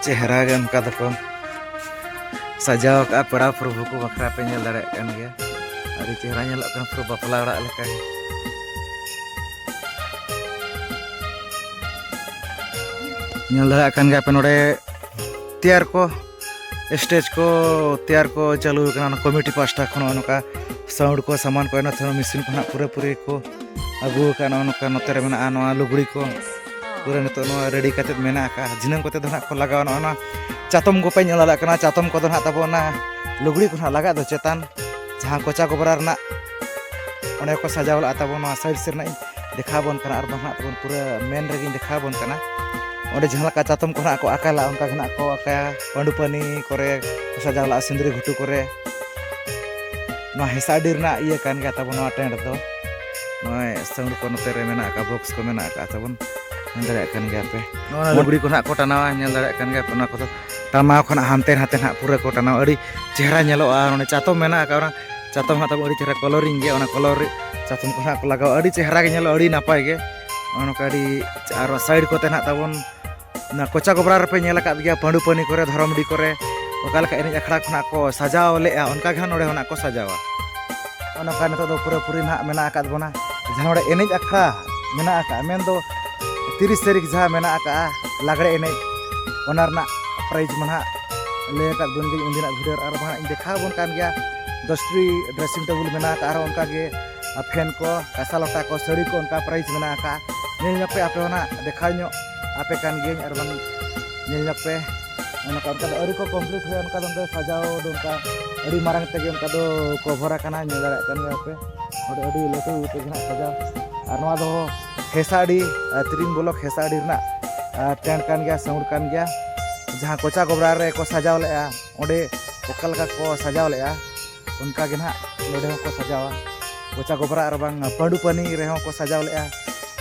ᱪᱮᱦᱨᱟ ᱜᱮ ᱚᱱᱠᱟ ᱫᱚᱠᱚ ᱥᱟᱡᱟᱣ ᱟᱠᱟᱫᱼᱟ᱾ ᱯᱮᱲᱟ ᱯᱨᱚᱵᱷᱩ ᱠᱚ ᱵᱟᱠᱷᱨᱟ ᱯᱮ ᱧᱮᱞ ᱫᱟᱲᱮᱭᱟᱜ ᱠᱟᱱ ᱜᱮᱭᱟ, ᱟᱹᱰᱤ ᱪᱮᱦᱨᱟ ᱧᱮᱞᱚᱜ ᱠᱟᱱᱟ, ᱯᱩᱨᱟᱹ ᱵᱟᱯᱞᱟ ᱚᱲᱟᱜ ᱞᱮᱠᱟ ᱜᱮ᱾ ᱧᱮᱞ ᱫᱟᱲᱮᱭᱟᱜ ᱠᱟᱱ ᱜᱮᱭᱟ ᱯᱮ ᱱᱚᱰᱮ ᱛᱮᱭᱟᱨ ᱠᱚ, ᱥᱴᱮᱡᱽ ᱠᱚ ᱛᱮᱭᱟᱨ ᱠᱚ ᱪᱟᱹᱞᱩ ᱟᱠᱟᱱᱟ᱾ ᱚᱱᱟ ᱠᱚᱢᱤᱴᱤ ᱯᱟᱦᱴᱟ ᱠᱷᱚᱱ ᱱᱚᱜᱼᱚ ᱱᱚᱝᱠᱟ ᱥᱟᱣᱩᱱᱰ ᱠᱚ, ᱥᱟᱢᱟᱱ ᱠᱚ, ᱮᱱᱟ ᱛᱷᱚᱲᱟ ᱢᱮᱥᱤᱱ ᱠᱚ ᱱᱟᱜ ᱯᱩᱨᱟᱹᱯᱩᱨᱤ ᱠᱚ ᱟᱹᱜᱩ ᱟᱠᱟᱫᱼᱟ᱾ ᱱᱚᱜᱼᱚ ᱱᱚᱝᱠᱟ ᱱᱚᱛᱮ ᱨᱮ ᱢᱮᱱᱟᱜᱼᱟ ᱱᱚᱣᱟ ᱞᱩᱜᱽᱲᱤ ᱠᱚ, ᱯᱩᱨᱟᱹ ᱱᱤᱛᱚᱜ ᱱᱚᱣᱟ ᱨᱮᱰᱤ ᱠᱟᱛᱮᱫ ᱢᱮᱱᱟᱜ ᱟᱠᱟᱫᱼᱟ᱾ ᱫᱷᱤᱱᱟᱹᱝ ᱠᱚᱛᱮ ᱫᱚ ᱱᱟᱦᱟᱜ ᱠᱚ ᱞᱟᱜᱟᱣᱟ ᱱᱚᱜᱼᱚ ᱱᱚᱣᱟ ᱪᱟᱛᱚᱢ ᱠᱚᱯᱮ ᱧᱮᱞ ᱫᱟᱲᱮᱭᱟᱜ ᱠᱟᱱᱟ᱾ ᱪᱟᱛᱚᱢ ᱠᱚᱫᱚ ᱱᱟᱦᱟᱜ ᱛᱟᱵᱚ ᱚᱱᱟ ᱞᱩᱜᱽᱲᱤ ᱠᱚ ᱱᱟᱦᱟᱜ ᱞᱟᱜᱟᱜ ᱫᱚ ᱪᱮᱛᱟᱱ, ᱡᱟᱦᱟᱸ ᱠᱚᱪᱟ ᱜᱚᱵᱨᱟ ᱨᱮᱱᱟᱜ ᱚᱸᱰᱮ ᱠᱚ ᱥᱟᱡᱟᱣ ᱞᱟᱜᱼᱟ ᱛᱟᱵᱚᱱ᱾ ᱱᱚᱣᱟ ᱥᱟᱭᱤᱰ ᱥᱮᱫ ᱨᱮᱱᱟᱜ ᱤᱧ ᱫᱮᱠᱷᱟᱣ ᱟᱵᱚᱱ ᱠᱟᱱᱟ, ᱟᱨ ᱵᱟᱝ ᱱᱟᱦᱟᱜ ᱛᱟᱵᱚᱱ ᱯᱩᱨᱟᱹ ᱢᱮᱱ ᱨᱮᱜᱮᱧ ᱫᱮᱠᱷᱟᱣ ᱟᱵᱚᱱ ᱠᱟᱱᱟ᱾ ᱚᱸᱰᱮ ᱡᱟᱦᱟᱸ ᱞᱮᱠᱟ ᱪᱟᱛᱚᱢ ᱠᱚ ᱱᱟᱦᱟᱜ ᱠᱚ ᱟᱠᱟᱞᱟ, ᱚᱱᱠᱟ ᱜᱮ ᱱᱟᱦᱟᱜ ᱠᱚ ᱟᱠᱟᱭᱟ᱾ ᱯᱟᱺᱰᱩ ᱯᱟᱹᱱᱤ ᱠᱚᱨᱮ ᱠᱚ ᱥᱟᱡᱟᱣ ᱞᱟᱜᱼᱟ, ᱥᱤᱸᱫᱽᱨᱤ ᱜᱷᱩᱴᱩ ᱠᱚᱨᱮ᱾ ᱱᱚᱣᱟ ᱦᱮᱸᱥᱟᱰᱤ ᱨᱮᱱᱟᱜ ᱤᱭᱟᱹ ᱠᱟᱱ ᱜᱮᱭᱟ ᱛᱟᱵᱚᱱ ᱱᱚᱣᱟ ᱴᱮᱱᱴ ᱫᱚ᱾ ᱱᱚᱜᱼᱚᱭ ᱥᱟᱣᱩᱱᱰ ᱠᱚ ᱱᱚᱛᱮ ᱨᱮ ᱢᱮᱱᱟᱜ ᱟᱠᱟᱫ, ᱵᱚᱠᱥ ᱠᱚ ᱢᱮᱱᱟᱜ ᱟᱠᱟᱫ ᱛᱟᱵᱚᱱ, ᱧᱮᱞ ᱫᱟᱲᱮᱭᱟᱜ ᱠᱟᱱ ᱜᱮᱭᱟ ᱯᱮ᱾ ᱱᱚᱣᱟ ᱞᱩᱜᱽᱲᱤ ᱠᱚ ᱱᱟᱦᱟᱜ ᱠᱚ ᱴᱟᱱᱟᱣᱟ, ᱧᱮᱞ ᱫᱟᱲᱮᱭᱟᱜ ᱠᱟᱱ ᱜᱮᱭᱟ ᱯᱮ᱾ ᱚᱱᱟ ᱠᱚᱫᱚ ᱴᱟᱱᱟᱣ ᱠᱷᱚᱱᱟᱜ ᱦᱟᱱᱛᱮ ᱱᱟᱛᱮ ᱱᱟᱦᱟᱜ ᱯᱩᱨᱟᱹ ᱠᱚ ᱴᱟᱱᱟᱣᱟ᱾ ᱟᱹᱰᱤ ᱪᱮᱦᱨᱟ ᱧᱮᱞᱚᱜᱼᱟ᱾ ᱚᱱᱮ ᱪᱟᱛᱚᱢ ᱢᱮᱱᱟᱜ ᱟᱠᱟᱫ, ᱚᱱᱟ ᱪᱟᱛᱚᱢ ᱦᱟᱸᱜ ᱛᱟᱵᱚᱱ ᱟᱹᱰᱤ ᱪᱮᱦᱨᱟ ᱠᱚᱞᱚᱨᱤᱝ ᱜᱮ, ᱚᱱᱟ ᱠᱚᱞᱚᱨ ᱪᱟᱛᱚᱢ ᱠᱚ ᱱᱟᱦᱟᱜ ᱠᱚ ᱞᱟᱜᱟᱣᱟ᱾ ᱟᱹᱰᱤ ᱪᱮᱦᱨᱟ ᱜᱮ ᱧᱮᱞᱚᱜᱼᱟ, ᱟᱹᱰᱤ ᱱᱟᱯᱟᱭ ᱜᱮ᱾ ᱱᱚᱜᱼᱚ ᱱᱚᱝᱠᱟ ᱟᱹᱰᱤ, ᱟᱨ ᱥᱟᱭᱤᱰ ᱠᱚᱛᱮ ᱱᱟᱦᱟᱜ ᱛᱟᱵᱚᱱ ᱚᱱᱟ ᱠᱚᱪᱟ ᱜᱚᱵᱨᱟ ᱨᱮᱯᱮ ᱧᱮᱞ ᱟᱠᱟᱫ ᱜᱮᱭᱟ, ᱯᱟᱺᱰᱩ ᱯᱟᱹᱱᱤ ᱠᱚᱨᱮ, ᱫᱷᱚᱨᱚᱢᱰᱤ ᱠᱚᱨᱮ ᱚᱠᱟ ᱞᱮᱠᱟ ᱮᱱᱮᱡ ᱟᱠᱷᱲᱟ ᱠᱷᱚᱱᱟᱜ ᱠᱚ ᱥᱟᱡᱟᱣ ᱞᱮᱜᱼᱟ, ᱚᱱᱠᱟ ᱜᱮ ᱦᱟᱸᱜ ᱱᱚᱰᱮ ᱦᱚᱸ ᱱᱟᱜ ᱠᱚ ᱥᱟᱡᱟᱣᱟ᱾ ᱱᱚᱜᱼᱚ ᱱᱚᱝᱠᱟ ᱱᱤᱛᱚᱜ ᱫᱚ ᱯᱩᱨᱟᱹᱯᱩᱨᱤ ᱱᱟᱦᱟᱜ ᱢᱮᱱᱟᱜ ᱟᱠᱟᱫ ᱵᱚᱱᱟ᱾ ᱡᱟᱦᱟᱸ ᱱᱚᱰᱮ ᱮᱱᱮᱡ ᱟᱠᱷᱲᱟ ᱢᱮᱱᱟᱜ ᱟᱠᱟᱫ, ᱢᱮᱱᱫᱚ ᱛᱤᱨᱤᱥ ᱛᱟᱹᱨᱤᱠᱷ ᱡᱟᱦᱟᱸ ᱢᱮᱱᱟᱜ ᱟᱠᱟᱫᱼᱟ ᱞᱟᱜᱽᱲᱮ ᱮᱱᱮᱡ, ᱚᱱᱟ ᱨᱮᱱᱟᱜ ᱯᱨᱟᱭᱤᱡᱽ ᱢᱟ ᱱᱟᱦᱟᱜ ᱞᱟᱹᱭ ᱟᱠᱟᱫ ᱵᱚᱱ ᱜᱮ ᱩᱱᱫᱤᱱᱟᱜ ᱵᱷᱤᱰᱤᱭᱳ ᱨᱮ, ᱟᱨ ᱵᱟᱝ ᱤᱧ ᱫᱮᱠᱷᱟᱣ ᱟᱵᱚᱱ ᱠᱟᱱ ᱜᱮᱭᱟ᱾ ᱫᱚᱥᱴᱤ ᱰᱨᱮᱥᱤᱝ ᱴᱮᱵᱩᱞ ᱢᱮᱱᱟᱜ ᱟᱠᱟᱫᱼᱟ, ᱟᱨᱦᱚᱸ ᱚᱱᱠᱟ ᱜᱮ ᱯᱷᱮᱱ ᱠᱚ, ᱠᱟᱸᱥᱟ ᱞᱚᱴᱟ ᱠᱚ, ᱥᱟᱹᱲᱤ ᱠᱚ, ᱚᱱᱠᱟ ᱯᱨᱟᱭᱤᱡᱽ ᱢᱮᱱᱟᱜ ᱟᱠᱟᱫᱼᱟ᱾ ᱧᱮᱞ ᱧᱚᱜ ᱯᱮ, ᱟᱯᱮ ᱦᱚᱸ ᱱᱟᱜ ᱫᱮᱠᱷᱟᱣ ᱧᱚᱜ ᱟᱯᱮ ᱠᱟᱱ ᱜᱤᱭᱟᱹᱧ, ᱟᱨ ᱵᱟᱝ ᱧᱮᱞ ᱧᱚᱜ ᱯᱮ᱾ ᱚᱱᱠᱟ, ᱚᱱᱠᱟ ᱫᱚ ᱟᱹᱣᱨᱤ ᱠᱚ ᱠᱚᱢᱯᱞᱤᱴ ᱦᱩᱭᱩᱜᱼᱟ, ᱚᱱᱠᱟ ᱫᱚ ᱚᱸᱰᱮ ᱥᱟᱡᱟᱣ ᱫᱚ ᱚᱱᱠᱟ ᱟᱹᱰᱤ ᱢᱟᱨᱟᱝ ᱛᱮᱜᱮ ᱚᱱᱠᱟ ᱫᱚ ᱠᱚᱵᱷᱚᱨ ᱟᱠᱟᱱᱟ, ᱧᱮᱞ ᱫᱟᱲᱮᱭᱟᱜ ᱠᱟᱱ ᱜᱮᱭᱟ ᱯᱮ᱾ ᱚᱸᱰᱮ ᱟᱹᱰᱤ ᱞᱟᱹᱴᱩ ᱛᱮᱜᱮ ᱱᱟᱜ ᱥᱟᱡᱟᱣ᱾ ᱟᱨ ᱱᱚᱣᱟ ᱫᱚ ᱦᱮᱸᱥᱟᱰᱤ, ᱟᱨ ᱛᱤᱨᱤᱝ ᱵᱞᱚᱠ ᱦᱮᱸᱥᱟᱰᱤ ᱨᱮᱱᱟᱜ, ᱟᱨ ᱴᱮᱱᱴ ᱠᱟᱱ ᱜᱮᱭᱟ, ᱥᱟᱣᱩᱱᱰ ᱠᱟᱱ ᱜᱮᱭᱟ᱾ ᱡᱟᱦᱟᱸ ᱠᱚᱪᱟ ᱜᱚᱵᱨᱟ ᱨᱮ ᱠᱚ ᱥᱟᱡᱟᱣ ᱞᱮᱫᱼᱟ, ᱚᱸᱰᱮ ᱚᱠᱟ ᱞᱮᱠᱟ ᱠᱚ ᱥᱟᱡᱟᱣ ᱞᱮᱫᱼᱟ, ᱚᱱᱠᱟ ᱜᱮ ᱱᱟᱦᱟᱜ ᱱᱚᱰᱮ ᱦᱚᱸᱠᱚ ᱥᱟᱡᱟᱣᱟ᱾ ᱠᱚᱪᱟ ᱜᱚᱵᱨᱟ ᱟᱨ ᱵᱟᱝ ᱯᱟᱺᱰᱩ ᱯᱟᱹᱱᱤ ᱨᱮᱦᱚᱸ ᱠᱚ ᱥᱟᱡᱟᱣ ᱞᱮᱫᱼᱟ,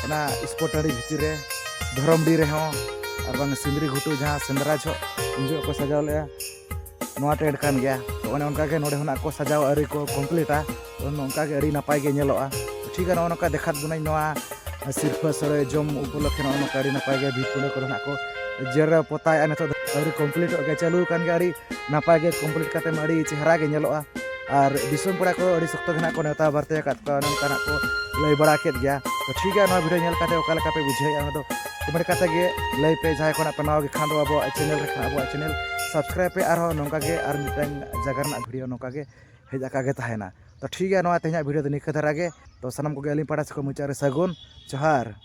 ᱚᱱᱟ ᱤᱥᱯᱳ ᱴᱟᱺᱰᱤ ᱵᱷᱤᱛᱤᱨ ᱨᱮ, ᱫᱷᱚᱨᱚᱢᱰᱤ ᱨᱮᱦᱚᱸ, ᱟᱨ ᱵᱟᱝ ᱥᱤᱸᱫᱽᱨᱤ ᱜᱷᱩᱴᱩ ᱡᱟᱦᱟᱸ ᱥᱮᱸᱫᱽᱨᱟ ᱡᱚᱦᱚᱜ, ᱩᱱ ᱡᱚᱦᱚᱜ ᱠᱚ ᱥᱟᱡᱟᱣ ᱞᱮᱫᱼᱟ᱾ ᱱᱚᱣᱟ ᱴᱮᱱᱴ ᱠᱟᱱ ᱜᱮᱭᱟ᱾ ᱛᱚ, ᱚᱱᱮ ᱚᱱᱠᱟ ᱜᱮ ᱱᱚᱰᱮ ᱦᱚᱸ ᱱᱟᱜ ᱠᱚ ᱥᱟᱡᱟᱣ, ᱟᱹᱣᱨᱤ ᱠᱚ ᱠᱚᱢᱯᱞᱤᱴᱟ᱾ ᱛᱚ, ᱱᱚᱝᱠᱟ ᱜᱮ ᱟᱹᱰᱤ ᱱᱟᱯᱟᱭ ᱜᱮ ᱧᱮᱞᱚᱜᱼᱟ᱾ ᱛᱚ, ᱴᱷᱤᱠ ᱜᱮᱭᱟ, ᱱᱚᱜᱼᱚ ᱱᱚᱝᱠᱟ ᱫᱮᱠᱷᱟᱣ ᱵᱚᱱᱟᱹᱧ ᱱᱚᱣᱟ ᱥᱤᱨᱯᱟᱹ ᱥᱚᱲᱮ ᱡᱚᱢ ᱩᱯᱚᱞᱚᱠᱠᱷᱮ ᱱᱚᱜᱼᱚ ᱱᱚᱝᱠᱟ ᱟᱹᱰᱤ ᱱᱟᱯᱟᱭ ᱜᱮ ᱵᱷᱤᱛ ᱠᱚᱸᱰᱮ ᱠᱚᱨᱮ ᱱᱟᱜ ᱠᱚ ᱡᱮᱨᱮᱲ ᱯᱚᱛᱟᱭᱮᱫᱼᱟ᱾ ᱱᱤᱛᱚᱜ ᱫᱚ ᱟᱹᱣᱨᱤ ᱠᱚᱢᱯᱞᱤᱴᱚᱜ ᱜᱮᱭᱟ, ᱪᱟᱹᱞᱩ ᱟᱠᱟᱱ ᱜᱮᱭᱟ, ᱟᱹᱰᱤ ᱱᱟᱯᱟᱭ ᱜᱮ ᱠᱚᱢᱯᱞᱤᱴ ᱠᱟᱛᱮ ᱢᱟ ᱟᱹᱰᱤ ᱪᱮᱦᱨᱟ ᱜᱮ ᱧᱮᱞᱚᱜᱼᱟ᱾ ᱟᱨ ᱫᱤᱥᱚᱢ ᱯᱮᱲᱟ ᱠᱚ ᱟᱹᱰᱤ ᱥᱚᱠᱛᱚ ᱜᱮ ᱱᱟᱜ ᱠᱚ ᱱᱮᱣᱛᱟ ᱵᱟᱨᱛᱮ ᱟᱠᱟᱫ ᱠᱚᱣᱟ, ᱚᱱᱮ ᱚᱱᱠᱟᱱᱟᱜ ᱠᱚ ᱞᱟᱹᱭ ᱵᱟᱲᱟ ᱠᱮᱫ ᱜᱮᱭᱟ᱾ ᱛᱚ, ᱴᱷᱤᱠ ᱜᱮᱭᱟ, ᱱᱚᱣᱟ ᱵᱷᱤᱰᱤᱭᱳ ᱧᱮᱞ ᱠᱟᱛᱮ ᱚᱠᱟ ᱞᱮᱠᱟ ᱯᱮ ᱵᱩᱡᱷᱟᱹᱣᱮᱫᱼᱟ, ᱚᱱᱟ ᱫᱚ ᱠᱚᱢᱮᱱᱴ ᱠᱟᱛᱮ ᱜᱮ ᱞᱟᱹᱭ ᱯᱮ᱾ ᱡᱟᱦᱟᱸᱭ ᱠᱚ ᱱᱟᱜ ᱯᱮ ᱱᱟᱣᱟ ᱜᱮ ᱠᱷᱟᱱ ᱫᱚ ᱟᱵᱚᱣᱟᱜ ᱪᱮᱱᱮᱞ ᱨᱮ ᱠᱷᱟᱱ ᱟᱵᱚᱣᱟᱜ ᱪᱮᱱᱮᱞ ᱥᱟᱵᱥᱠᱨᱟᱭᱤᱵ ᱯᱮ, ᱟᱨᱦᱚᱸ ᱱᱚᱝᱠᱟ ᱜᱮ ᱟᱨ ᱢᱤᱫᱴᱟᱝ ᱡᱟᱭᱜᱟ ᱨᱮᱱᱟᱜ ᱵᱷᱤᱰᱤᱭᱳ ᱱᱚᱝᱠᱟ ᱜᱮ ᱦᱮᱡ ᱟᱠᱟ ᱜᱮ ᱛᱟᱦᱮᱱᱟ᱾ ᱛᱚ, ᱴᱷᱤᱠ ᱜᱮᱭᱟ, ᱱᱚᱣᱟ ᱛᱮᱦᱮᱧᱟᱜ ᱵᱷᱤᱰᱤᱭᱳ ᱫᱚ ᱱᱤᱝᱠᱟᱹ ᱫᱷᱟᱨᱟ ᱜᱮ᱾ ᱛᱚ, ᱥᱟᱱᱟᱢ ᱠᱚᱜᱮ ᱟᱹᱞᱤᱧ ᱯᱟᱦᱴᱟ ᱥᱮᱫ ᱠᱷᱚᱱ ᱢᱩᱪᱟᱹᱫ ᱨᱮ ᱥᱟᱹᱜᱩᱱ ᱡᱚᱦᱟᱨ᱾